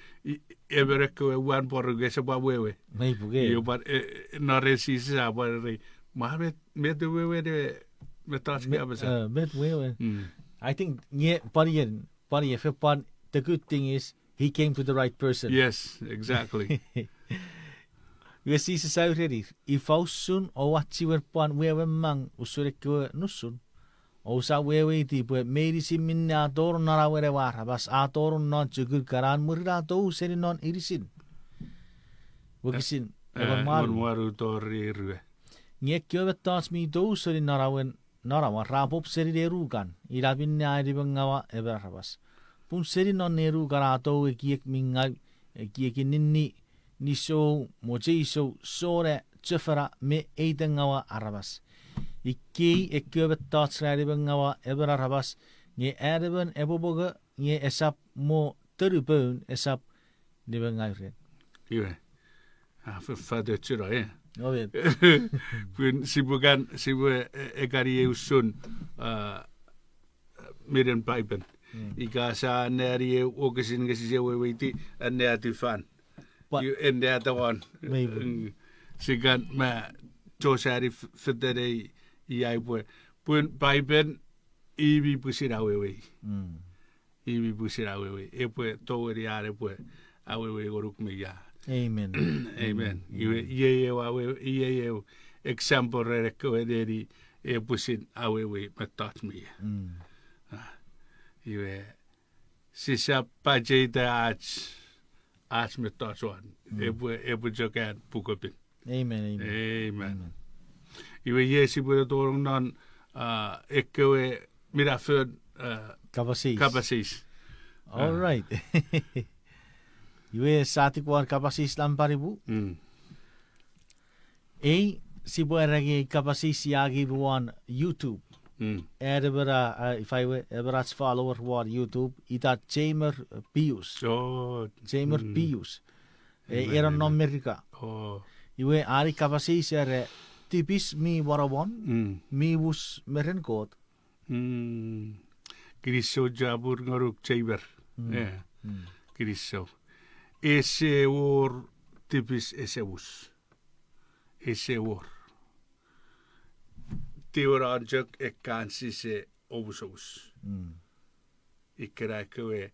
emon ekkewe wan pworu nge ese pwan wewe. Iwe pwan, e, non ren Jises a pwan ereni, mwa met, met wewen, e, mettoch ka apasa. Met wewen. I think nge pwan ien, pwan ien, fe pwan, the good thing is, he came to the right person. Yes, exactly. Iwe Jises a urenir, ifa usun oua chiwen pwan wewe mang usun ekkewe nusun? Ousap weweiti pwe meinisin minne a tonong non awen ewe aramas a tonong non chukun kana mwirin a tou seni non inisin. Wokisin engon me wanu tori rue. Nge ekkewe mettoch mi tou seni non awen, non awan ra pop seni nenukan, ina minne a enimengaua emon aramas. Pun seni non nenukan a tou ekiek mi ngau, ekiekin ninni, nisou, mocheisou, sona, chofona, me eitengaua aramas. Ikkei ekkewe mettoch ra enimengaua emon aramas, nge an emon epwe mongo, nge esap mo tonu poun esap nimengau ren. Iwe, a, fa-, fatochuno, e. Pun sipwe kan, sipwe, e, ekani ei usun, a, minen Paipen. Ika sia anneani ei wokisin nge sise weweiti, anneani fan. Iwe, anneani fan. Sikan ma chosani f-, fetenei iai pwe. Pun Paipen i mi pwisin awewei. I mi pwisin awewei. Epwe tongeni an epwe awewei ngonuk me ia. Amen. Iwe, iei ew awe-, iei ew example ren ekkewe neni e pwisin awewei mettoch me ia. A, iwe, sisap pacheita ach, ach mettoch won. Epwe, epwe chok an pukepin. Amen. Iwe iei sipwe tonong non, a, ekkewe minafon, a, kapas eis. All right. Iwe sia tik won kapas eis nampa nimu. Ei, sipwe ereni ei kapas eis sia angei won YouTube. An emon, a, ifa we, emon ach follower won YouTube, ita Jamer Pius. Jamer Pius. E, ena non Merika. Iwe an ei kapas eis era, tipis mi wonawon, mi mus me ren Kot. Kinisou chapur ngonuk Jamer. Kinisou. Ese wor tipis ese mus. Ese wor. Tiwenon chok ekkan sise omusomus. Ikkena ekkewe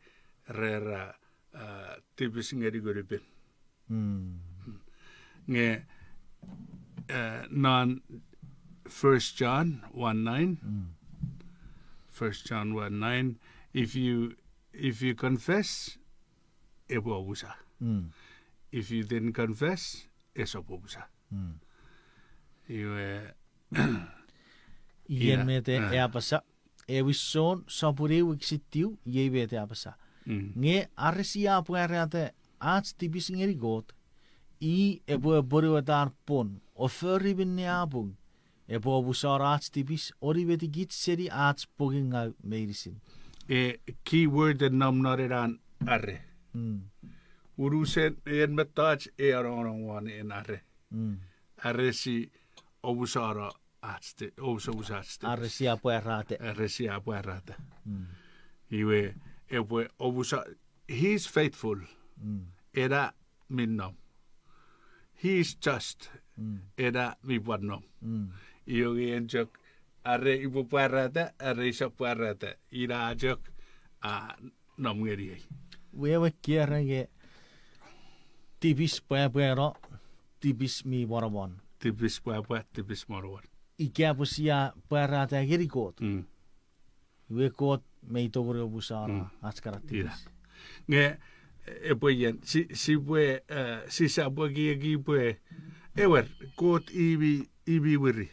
rera, a, tipis ngeni Ngun mi Pin. Nge, a, non First John one nine, First John one nine, if you, if you confess, epwe omusa. If you didn't confess, esap omusa. Iwe, ien met e apasa, Ewin Jon sopun eu wokisin tiu, iei met e apasa. Nge are sia pwarata ach tipis ngeni Kot, I epwe apwonueta an pwon, o fori minne a pung, epwe omusano ach tipis, o nimetikich seni ach pungingau meinisin. E, key word e nom non ena are. Mm. Unusen en mettoch e anongonong won en are. Mm. Are si omusano ach ti-, omusomus ach tipis. Are sia pwarata. Are sia pwarata. Mm. Iwe, epwe omusa-, he is faithful. Mm. Ena mi nom. He is just. Mm. Ena mi pwan nom. Mm. Iwe nge en chok, are upwe pwarata, are usap pwarata. Ina chok, a, nom ngeniei. Wewe kiera nge tipis pwapwano, tipis mi monomon. Tipis pwapwa, tipis monomon. Ika pwe sia pwarata ngeni Kot. Mm. Iwe Kot mei tongeni omusano Mm. ach kana Ina. tipis. Nge, epwe ien, si, sipwe, eh, sisap ekieki pwe, ewer, Kot i mi, i mi wiri,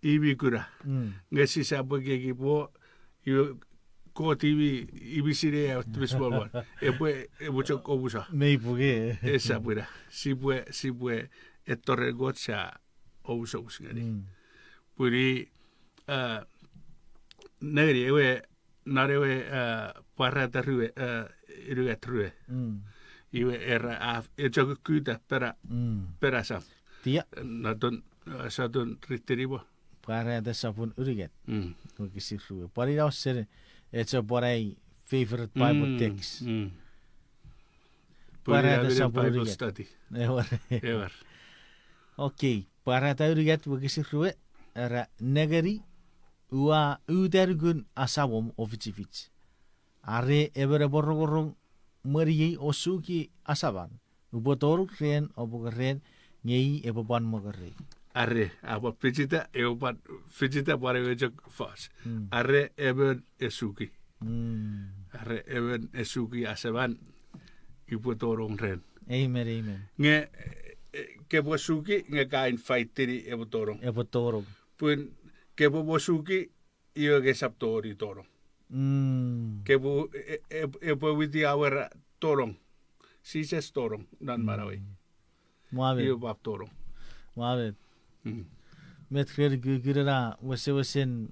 i mi kuna. Mm. Nge sisap ekieki pwe, iwe, Kot i mi, i mi sinei a tipis monomon. Epwe, epwe chok omusa. Mei pwuke. Esap ina. Sipwe, sipwe, etto ren Kot sia omusomus ngeni. Mm. Pwini, eh, nengeni ewe, non ewe, eh, pwarata rue, eh, unungat rue. Mm. Iwe era a, e chok kuta pena, Mm. pena sam. Tia. Natun, eh, satun ritini mo. Pwarata sopun unungat. Mm. Wokisin rue. Pwan ina usen, e chok pwan ai favorite Bible Mm, text. mm. Pwe ina Pwarata minen sopun Bible unungat. study. Ewer. Ewer. Okay, Pwarata unungat wokisin rue, era nengeni, ua uta nukun asamom ofichifich. Are emon epwe rongorong mweniei o suki asaman, upwe tonong ren o mongo ren, nge i epwe pwan mongo rei. Are, a pwan fichita, epwe pwan fichita pwan ewe chok fos. Mm. Are emon e suki. Mm. Are emon e suki asaman, upwe tonong ren. Amen, amen. Nge, eh, kepwe suki, nge ka invite-ini epwe tonong. Epwe tonong. Pun kepwe mo suki, iwe kesap tongeni tonong. Mm. Kepwe, e, e, epwe witi a wera tonong. Jises tonong non manauei. Mm. Mwamen. Iwe pwap tonong. Mwamen. Mm. Met ren kukkun ena wesewesen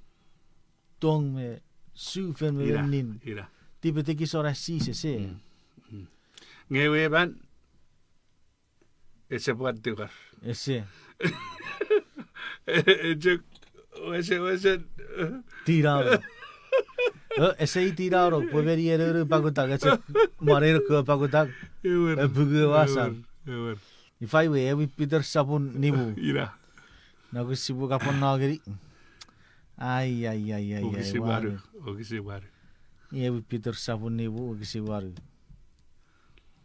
tong me sufen me Ina, nin. ina. Tipetekison an Jises, e. Mm, mm. Nge ewe man, ese pwan tingor. Ese. E chok, wese, wesen. Tinano. O, ese i tinano, pwe meni ene unu pakutak, e chok mwanein ekkewe pakutak. Ewer. E puku ewe asam. Ewer, ewer. Ifa we, ewe Peter sopun nimu. Ina. Nokun sipwe kapwan no ngeni. Ai, ai, ai, ai, ai, Wokisin wanu, wanu. Wokisin wanu. Ewe Peter sopun nimu, wokisin wanu.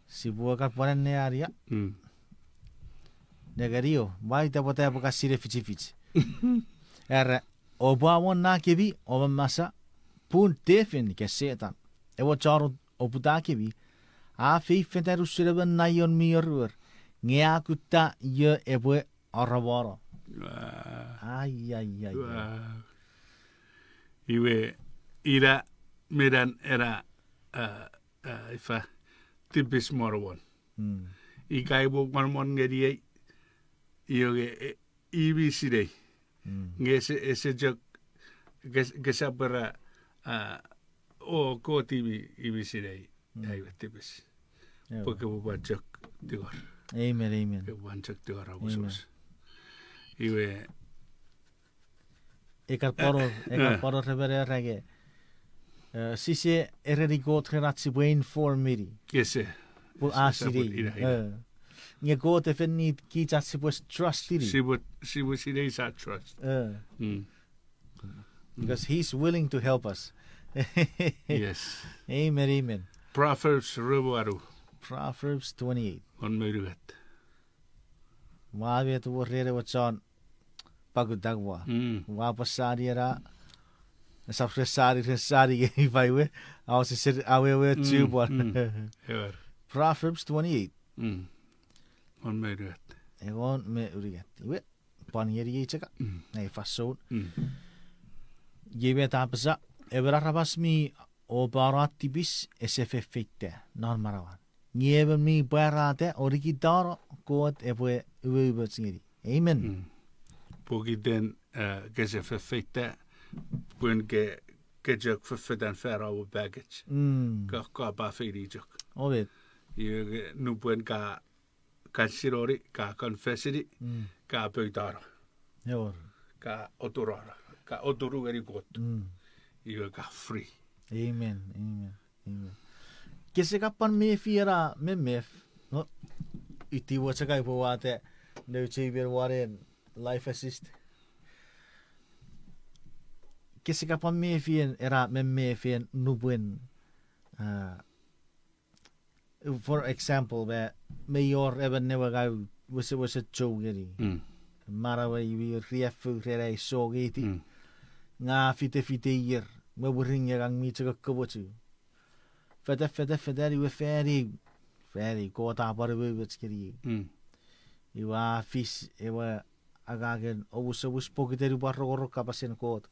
Sipwe kapwan anneani ia. Mm. Nengeni o, mwa ita pwata epwe ka sinei fichifich. Era, oupwe amonnakemi, o mamasa, pun tefin ika Setan, ewe chon oputakemi, a feifetan usun emon naion mi oruor, nge a kutta io epwe aramano. Wow. Ai, ai, ai, ai. Wow. Iwe, ina, menan ena, eh, eh, ifa, tipis monomon. Mm. Ika epwe monomon ngeniei, iwe, e, i mi sinei. Mm. Nge ese, ese chok, kes-, kesap era, ah, o Kot i mi, i mi sinei, Mm. ai we tipis. Ewer. Pwe kepwe pwan chok tingor. Amen, amen. Kepwe pwan chok tingor Amen. aposos. Iwe, Eka pano, eka pano remererake. Eh, sise ereni Kot ren ach sipwe inform-ini. Ese. Pwe a sinei. Ina, ina. Eh. Nge Kot e fen need kich ach sipwe trust-ini. Sipwe, sipwe sinei sa trust. Eh. Mm. Because he's willing to help us. Yes. Amen, amen. Proverbs rue me wanu. Proverbs twenty-eight. Won me unungat. Ua met wor ren ewe chon pakutak ua. Mm. Ua pwan sani ena. Esap ren sani, ren sani, ifa we. Aua sise awewe Mm, chu pwan. mm. Ewer. Proverbs twenty-eight. Mm. Won me unungat. Engon me unungat. Iwe, pwan ngeni ei chok. Mm. Ei fansoun. Mm. Iei met a apasa, emon aramas mi opano an tipis ese fefeita non manauan. Nge emon mi pwarata o nikitano Kot epwe umoumoch ngeni. Amen. Pokiten, eh, kese fefeita, pun ke, ke chok fefetan fan ewe package. Ka, ka pa feini chok. Omet. Iwe ke nupwen ka, ka sinoni, ka confessini, ka poutano. Ewer. Ka oturano, ka oturu ngeni Kot. Iwe ka free. Amen, amen, amen. Kese ka pwan mefi ena memef, no, iti mo chok ai pwe wata, nouch ei men wanen life assist. Kese ka pwan mefi en ena memef en nupwen, ah, for example, me, me wor emon newe ngang wesewesen chou ngeni. Manauei mi riaffou ren ai song eti. Nge a fitefite ier, me mwirin nge ngang mi chok komochu. Fete, fete, fete, iwe fan eu, fan eu, Kot a pwan umoumoch ngeni. Iwe a fis ewe angangen omusomus pokiten upwe rongorong kapasen Kot.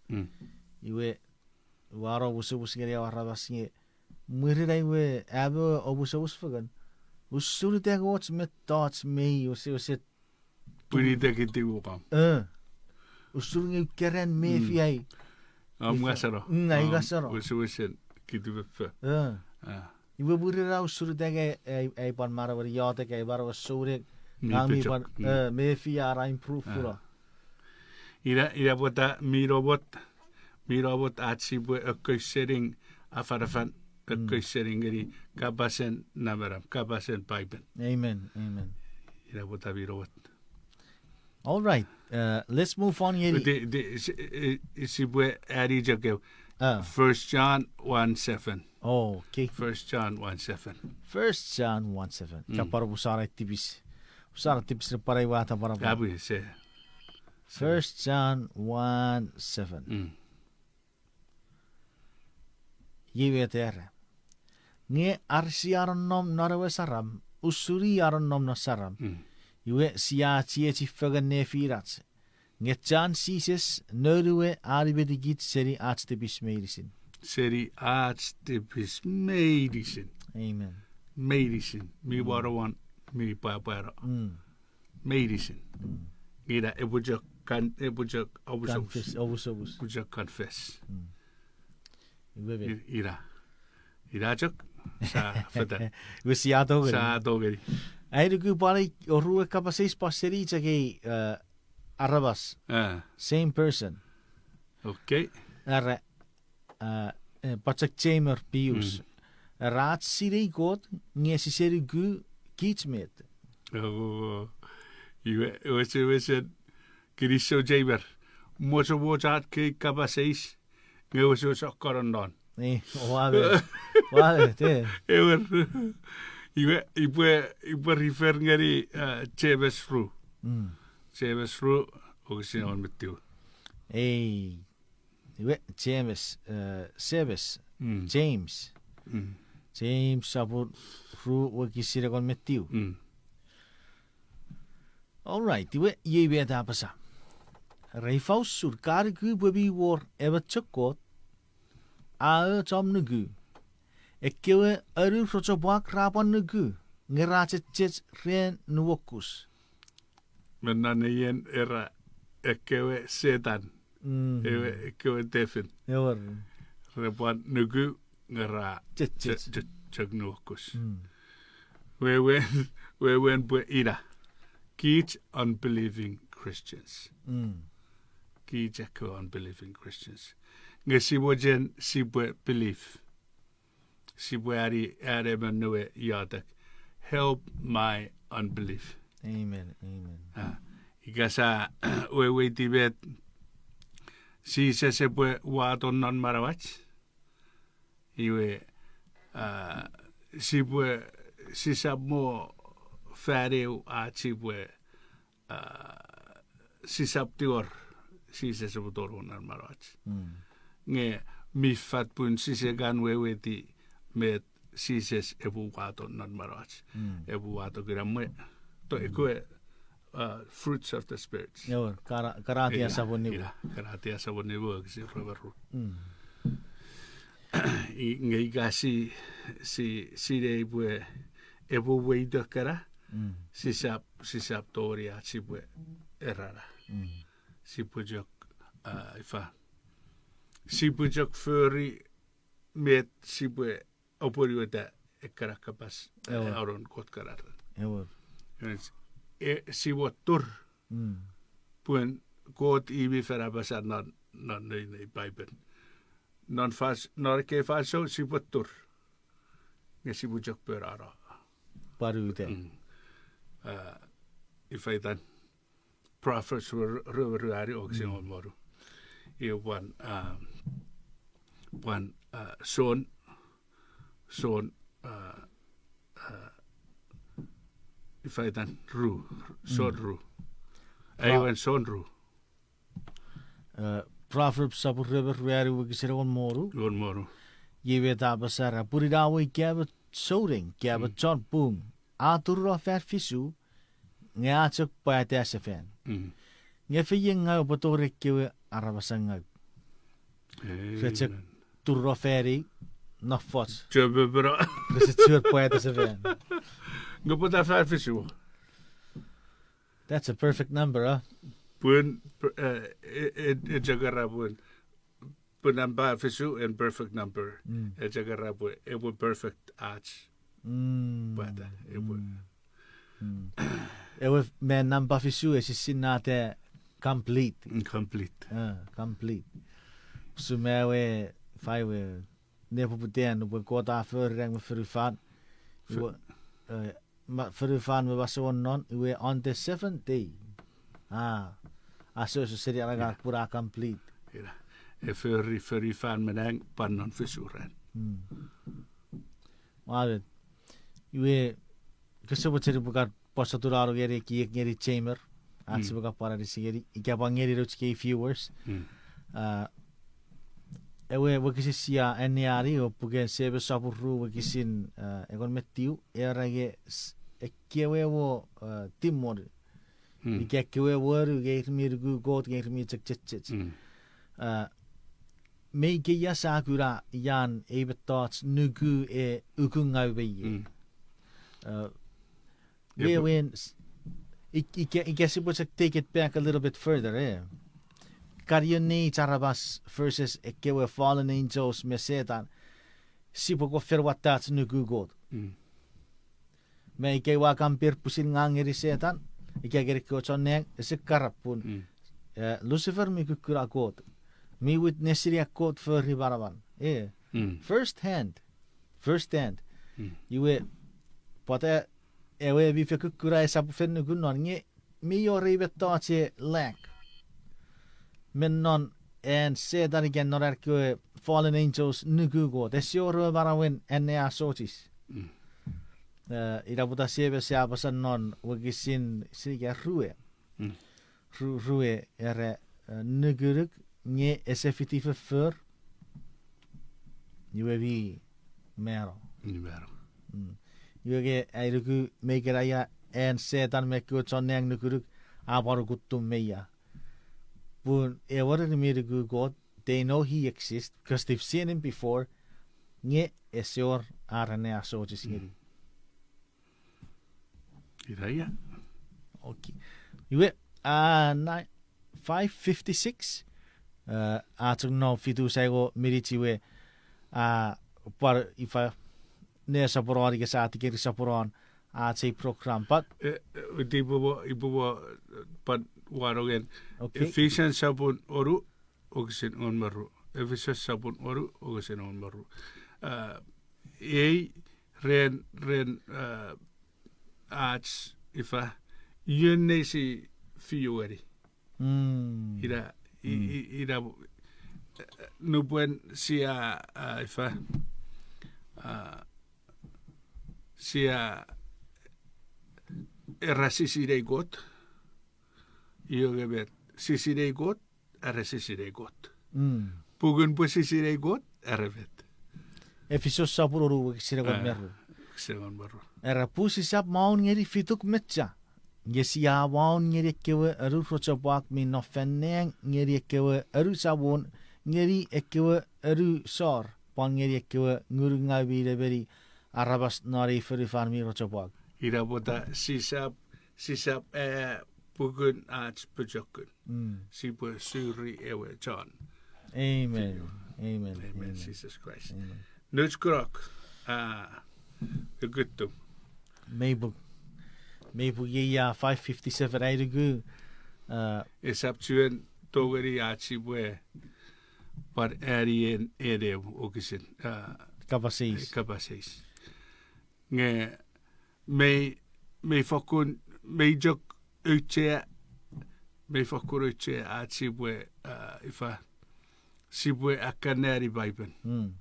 Iwe, ua no omusomus ngeni ewe aramas nge, mwirin ai we amo omusomus fengen, usun ita nge och mettoch mei wesewesen pwinitiw kitiw won. Eh. Usun nge keran mefi ai. Am ngaseno. Ai ngaseno. Wesewesen kitiw fefo. Iwe mwirin a usun ita nge ai, ai pwan manauen iotek, ai manauen souneng, ngang mi pwan, eh, mefi a improve folo. Ina, ina pwata mi namot, mi namot ach sipwe ekkoch sening afanafan, ekkoch sening ngeni kapasen namanam, kapasen Paipen. Amen, amen. Ina pwata mi namot. All right, uh, let's move on ngeni. Sipwe ani chok ew. First John one seven. Oh, okay. First John one seven. First John one seven. Ka pwan omusano tipis. Omusano tipis ne pwan ai wata pwan. First John one seven. Iei met a era. Nge are sia nonnom non ewe saram, usun i a nonnom non saram, iwe sia chiechi fengen nefinach. Nge chan Jises, Noun we a nimetikich seni ach tipis meinisin. Seni ach tipis meinisin. Amen. Meinisin. Mi warawan, mi pwapwano. Meinisin. Ina epwe chok, epwe chok omusomus. Epwe chok confess. Ina. Ina chok, sa fetan. Iwe sia tongeni. Sa tongeni. Ai nuku pwan ei orue kapas eis pwan seni chok ei, eh, aramas. Same person. Okay. Are, eh, pwan chok Jamer Pius. Are ach sinei Kot nge sise nuku kich met. Iwe, wesewesen kinisou Jamer. Mochomoch ach kei kapas eis. Nge wesewesen okkonon non. Ewer. Iwe, ipwe, ipwe refer ngeni, eh, James ru. James ru, wokisin engon me tiu. Ei, iwe, James, eh, James, James. James sopun ru wokisin engon me tiu. All right, iwe, iei met a apasa. Are ifa usun ka nuku pwe mi wor emon chok Kot, a och om nuku. Ekkewe anu rochopwak ra pwan nuku, nge ra chechech ren nuokus. Me non neien era ekkewe Setan, ewe ekkewe tefin. Re pwan nuku nge ra chok nuokus. Wewen, wewen pwe ina. Kich unbelieving Christians. Kich ekkewe unbelieving Christians. Nge sipwe chen, sipwe believe. Sipwe ani, ani emon newe iotek. Help my unbelief. Amen, amen. Ika sa weweiti met Jises epwe wato non manauach. Iwe, sipwe, sisap mo fan eu ach sipwe, sisap tingor Jises epwe tonong non manauach. Nge mi fat pun sise kan weweiti met Jises epwe wato non manauach. Epwe wato kinamwe. To ekkewe fruits of the Spirit. Ewer, Karatia sopun nimu. Karatia sopun nimu, wokisin rue me ru. Nge ika si, si, sinei pwe epwe weito kana, Mm. Sisap, sisap tongeni ach sipwe erana. Mm. Sipwe chok, ah, ifa. Sipwe chok fori met sipwe apwonueta ekkana kapas, eh, Ewer. Anon Kot kana ran. Ewer. Iwe, e, sipwe tur. Mm. Pun Kot i mi fen apasa non, non nei, nei Paipen. Non fas-, non ekkei fansoun sipwe tur. Nge sipwe chok pwe nano. Pwan uta. Mm. Ah, ifa itan. Proverbs rue, rue, ruanu, wokisin engon me wonu. Iwe pwan, ah, pwan, ah, Son, Son, ah, ah, ifa itan ru, Son ru. Pro- Aewin Son ru. Eh, Proverbs sopun rue me ruanu wokisin engon me wonu. Engon me wonu. Iwe a apasa era, pun ina we ika emon souneng, ika emon chon pung, a turunong fan fisu, nge a chok pwata sefan. Mm. Nge feiengau epwe tori ekkewe aramasan ngau. Amen. Re chok turunong fan ei, nofoch. Chopopeno. Rese chuen pwata sefan. Nge pwata fan fisu? That's a perfect number, huh? Pun, eh, e, e, e chok era pun. Pun number fisu en perfect number. Mm. E chok era pwe, epwe perfect ach. Mm. Pwata, epwe. Mm. Mm. Ewe me number fisu esissinnata complete. Mm, complete. Ah, complete. Usun me ewe, ifa ewe, nepoputan, nupwen Kot a fori nang me fonufan. Fo- Iwe, eh, ma-, fonufan me masouen non, iwe on the seventh day. Ah, a asoso seni anangan pun a complete. Ina. E fori, fonufan me nang pwan non fisu ran. Mm. Amen. Iwe, kose mochen upwe kan pwan sotunano ngeni ekiek ngeni Jamer. Ach sipwe kan pwan anisi ngeni, ika pwan ngeni nouch kei viewers. Mm. Ah, ewe wokisin sia anneani, ewe puken James sopun ru wokisin, ah, engon me tiu, era nge s-, ekkewe ewe, ah, demon. Mm. Ika ekkewe ewe anu, nge ir mi nuku Kot, nge ir mi chok chechech. Mm. Ah, me ikeia sia kuna ian ei mettoch nuku e ukungau me ie. Mm. Ah, Epwe- wewen, s-, ik-, ika, ika sipwe chok take it back a little bit further, eh. Kan ion neich aramas versus ekkewe fallen angels me Setan, sipwe kon fen wattach nuku Kot. Mm. Me ika ua compare pwisin ngang ngeni Setan, ika ngeni ekkewe chon nang, ese karapun. Mm. Eh, Lucifer mi kukkuna Kot. Mi witness-ini an Kot fori manaman. Eh. Mm. First hand. First hand. Mm. Iwe, pwata ewe mi fen kukkuna esap fen nuku non, nge mi wor ei mettoch e lack. Me non an Setan ika non an ekkewe fallen angels nuku Kot. Ese wor ewe manauen anneasochis. Mm. Eh, ina pwata James a apasa non wokisin, sinei ika rue. Mm. Ru-, rue era, eh, nukunuk nge ese fiti foffor. Iwe mi mano. Mi mano. Mm. Iwe nge ai nuku me ikenaia an Setan me ekkewe chon nang nukunuk a pwan ukuttum me ia. Pun ewe ren mi nuku Kot, they know he exists, 'cause they've seen him before, nge ese wor ar anneasochis ngeni. Ina ia. Okay. Iwe, ah, na, five fifty-six, eh, a chok no fitu saingo minich iwe, ah, pwan ifa, ne soponon ika sa tikeri soponon, ah, ach ei program, but eh, eh, iti ipumo, ipumo, eh, pwan wanongen. Okay. Ephesians sopun wonu, wokisin engon me ru. Ephesians sopun wonu, wokisin engon me ru. Ah, ei ren, ren, ah, ach ifa, ion neisi fiueni. Mm. Ina, i-, i-, ina, eh, nupwen sia, ah, ifa, ah, sia era sisinei Kot. Iwe nge met, sisinei Kot, are sisinei Kot. Mm. Pungun pwe sisinei Kot, are met. Efisos sopun wonu wokisin engon me ru. Wokisin engon me ru. Era pun sisap maun ngeni fituk mecha. Nge sia maun ngeni ekkewe anu rochopwak mi nom fan nang, ngeni ekkewe anu samon, ngeni ekkewe anu sor, pwan ngeni ekkewe ngunungau mi nemeni aramas non ei fonufan mi rochopwak. Ina pwata sisap, sisap, eh, pukun ach pochokun. Mm. Sipwe suri ewe chon. Amen. Amen. Amen. Amen. Jesus Christ. Amen. Nouch kunok, ah, ukuttum. Mei puk. Mei puk iei a five fifty-seven ai nuku, ah, esap chuen tongeni ach sipwe pwan ani en, en ew wokisin, ah, kapas eis. Kapas eis. Nge mei, mei fokkun, mei chok auchea, mei fokkun auchea ach sipwe, ah, ifa, sipwe akkanneani Paipen. Mm.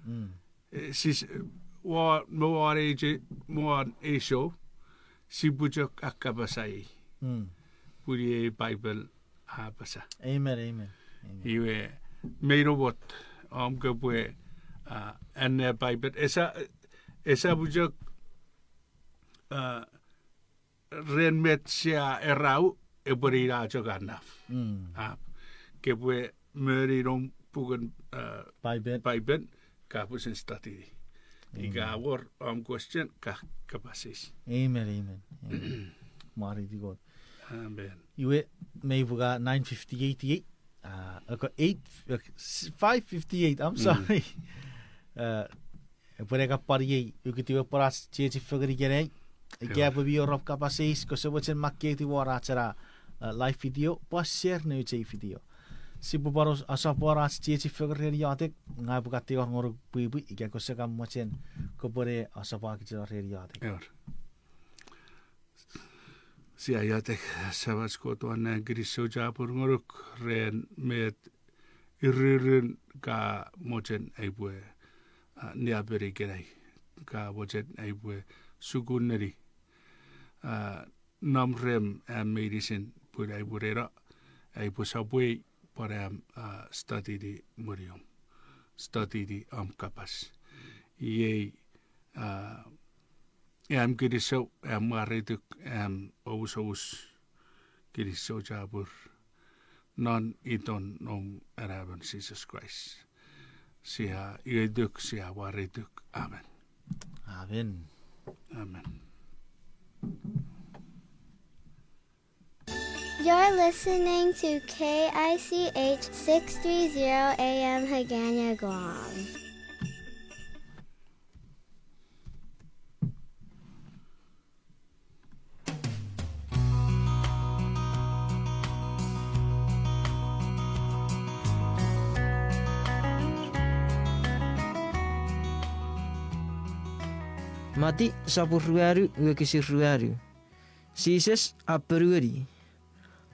Mm. Eh, sis, eh, won, me won ei, me won ei show, sipwe chok akkapasai. Mm. Pun iei Paipen a apasa. Amen, amen, amen. Iwe, mei namot, om kopwe, ah, anne Paipen. Esa, esap chok, ah, ren met sia erau, epwe ina chok enough. Mm. Ah, kopwe moni nom pukun, ah, Paipen. Paipen, ka pusin study. Ika wor om question, ka kapas eis. Amen, amen, amen. Mwareiti Kot. Amen. Iwe, mei puk a nine fifty-eight iei. Ah, eko eight, eh, s-, five fifty-eight, I'm sorry. Ah, epwe ne kapwan iei, ukutiw epwe ach chiechi fengen ikenai. Ika epwe mi wor om kapas eis, kose mochen makkeiti won ach ena, ah, live video, pwan share nouch ei video. Sipwe pwan asopwano ach chiechi fengen ren iotek, ngang upwe kan tingor ngonuk pwipwi, ika kose kan mochen, kopwe ne asopwano kicheno ren iotek. Sia iotek. Samach Kot won nang, kinisou chapur ngonuk ren met iririn ka mochen aipwe, ah, niapeni ikenai, ka mochen aipwe sukun neni, ah, nom rem am meinisin pun aipwe neno, aipwe sopwei pwan am, ah, study-ni moniom, study-ni om kapas. Iei, ah, am kinisou, am mwareituk, am omusomus, kinisou chapur. Non iton noum anaemon Jises Kraist, sia iotek, sia mwareituk. Amen. Amen. Amen. You're listening to K I C H six three zero A M Hagana Guam. Mati sopun ruanu, wokisin ruanu. Jises a ponueni,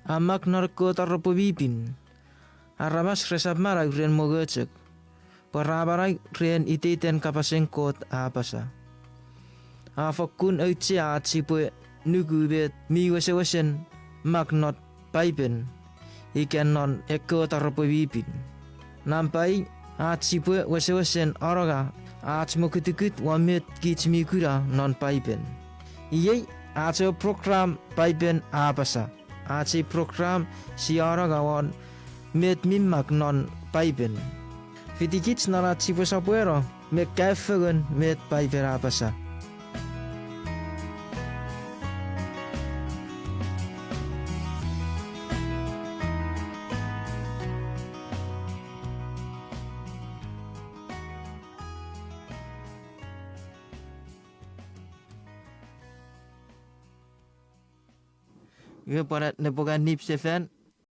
a mak non ekkewe taropwe mi pin, aramas resap manau ren mongo chok, pwe ra manau ren iteiten kapasen Kot a apasa. A fokkun auchea ach sipwe nuku met mi wesewesen mak non Paipen ika non ekkewe taropwe mi pin. Nampa i, ach sipwe wesewesen anonga ach mokutukut won met kich mi kuna non Paipen. Iei ach ewe program Paipen a Apasa. Ach ei program sia anonga won met mi mak non Paipen. Fitikich non ach sipwe sopweno me kaeo fengen met Paipen a apasa. Iwe pwan nepwongan nip sefan,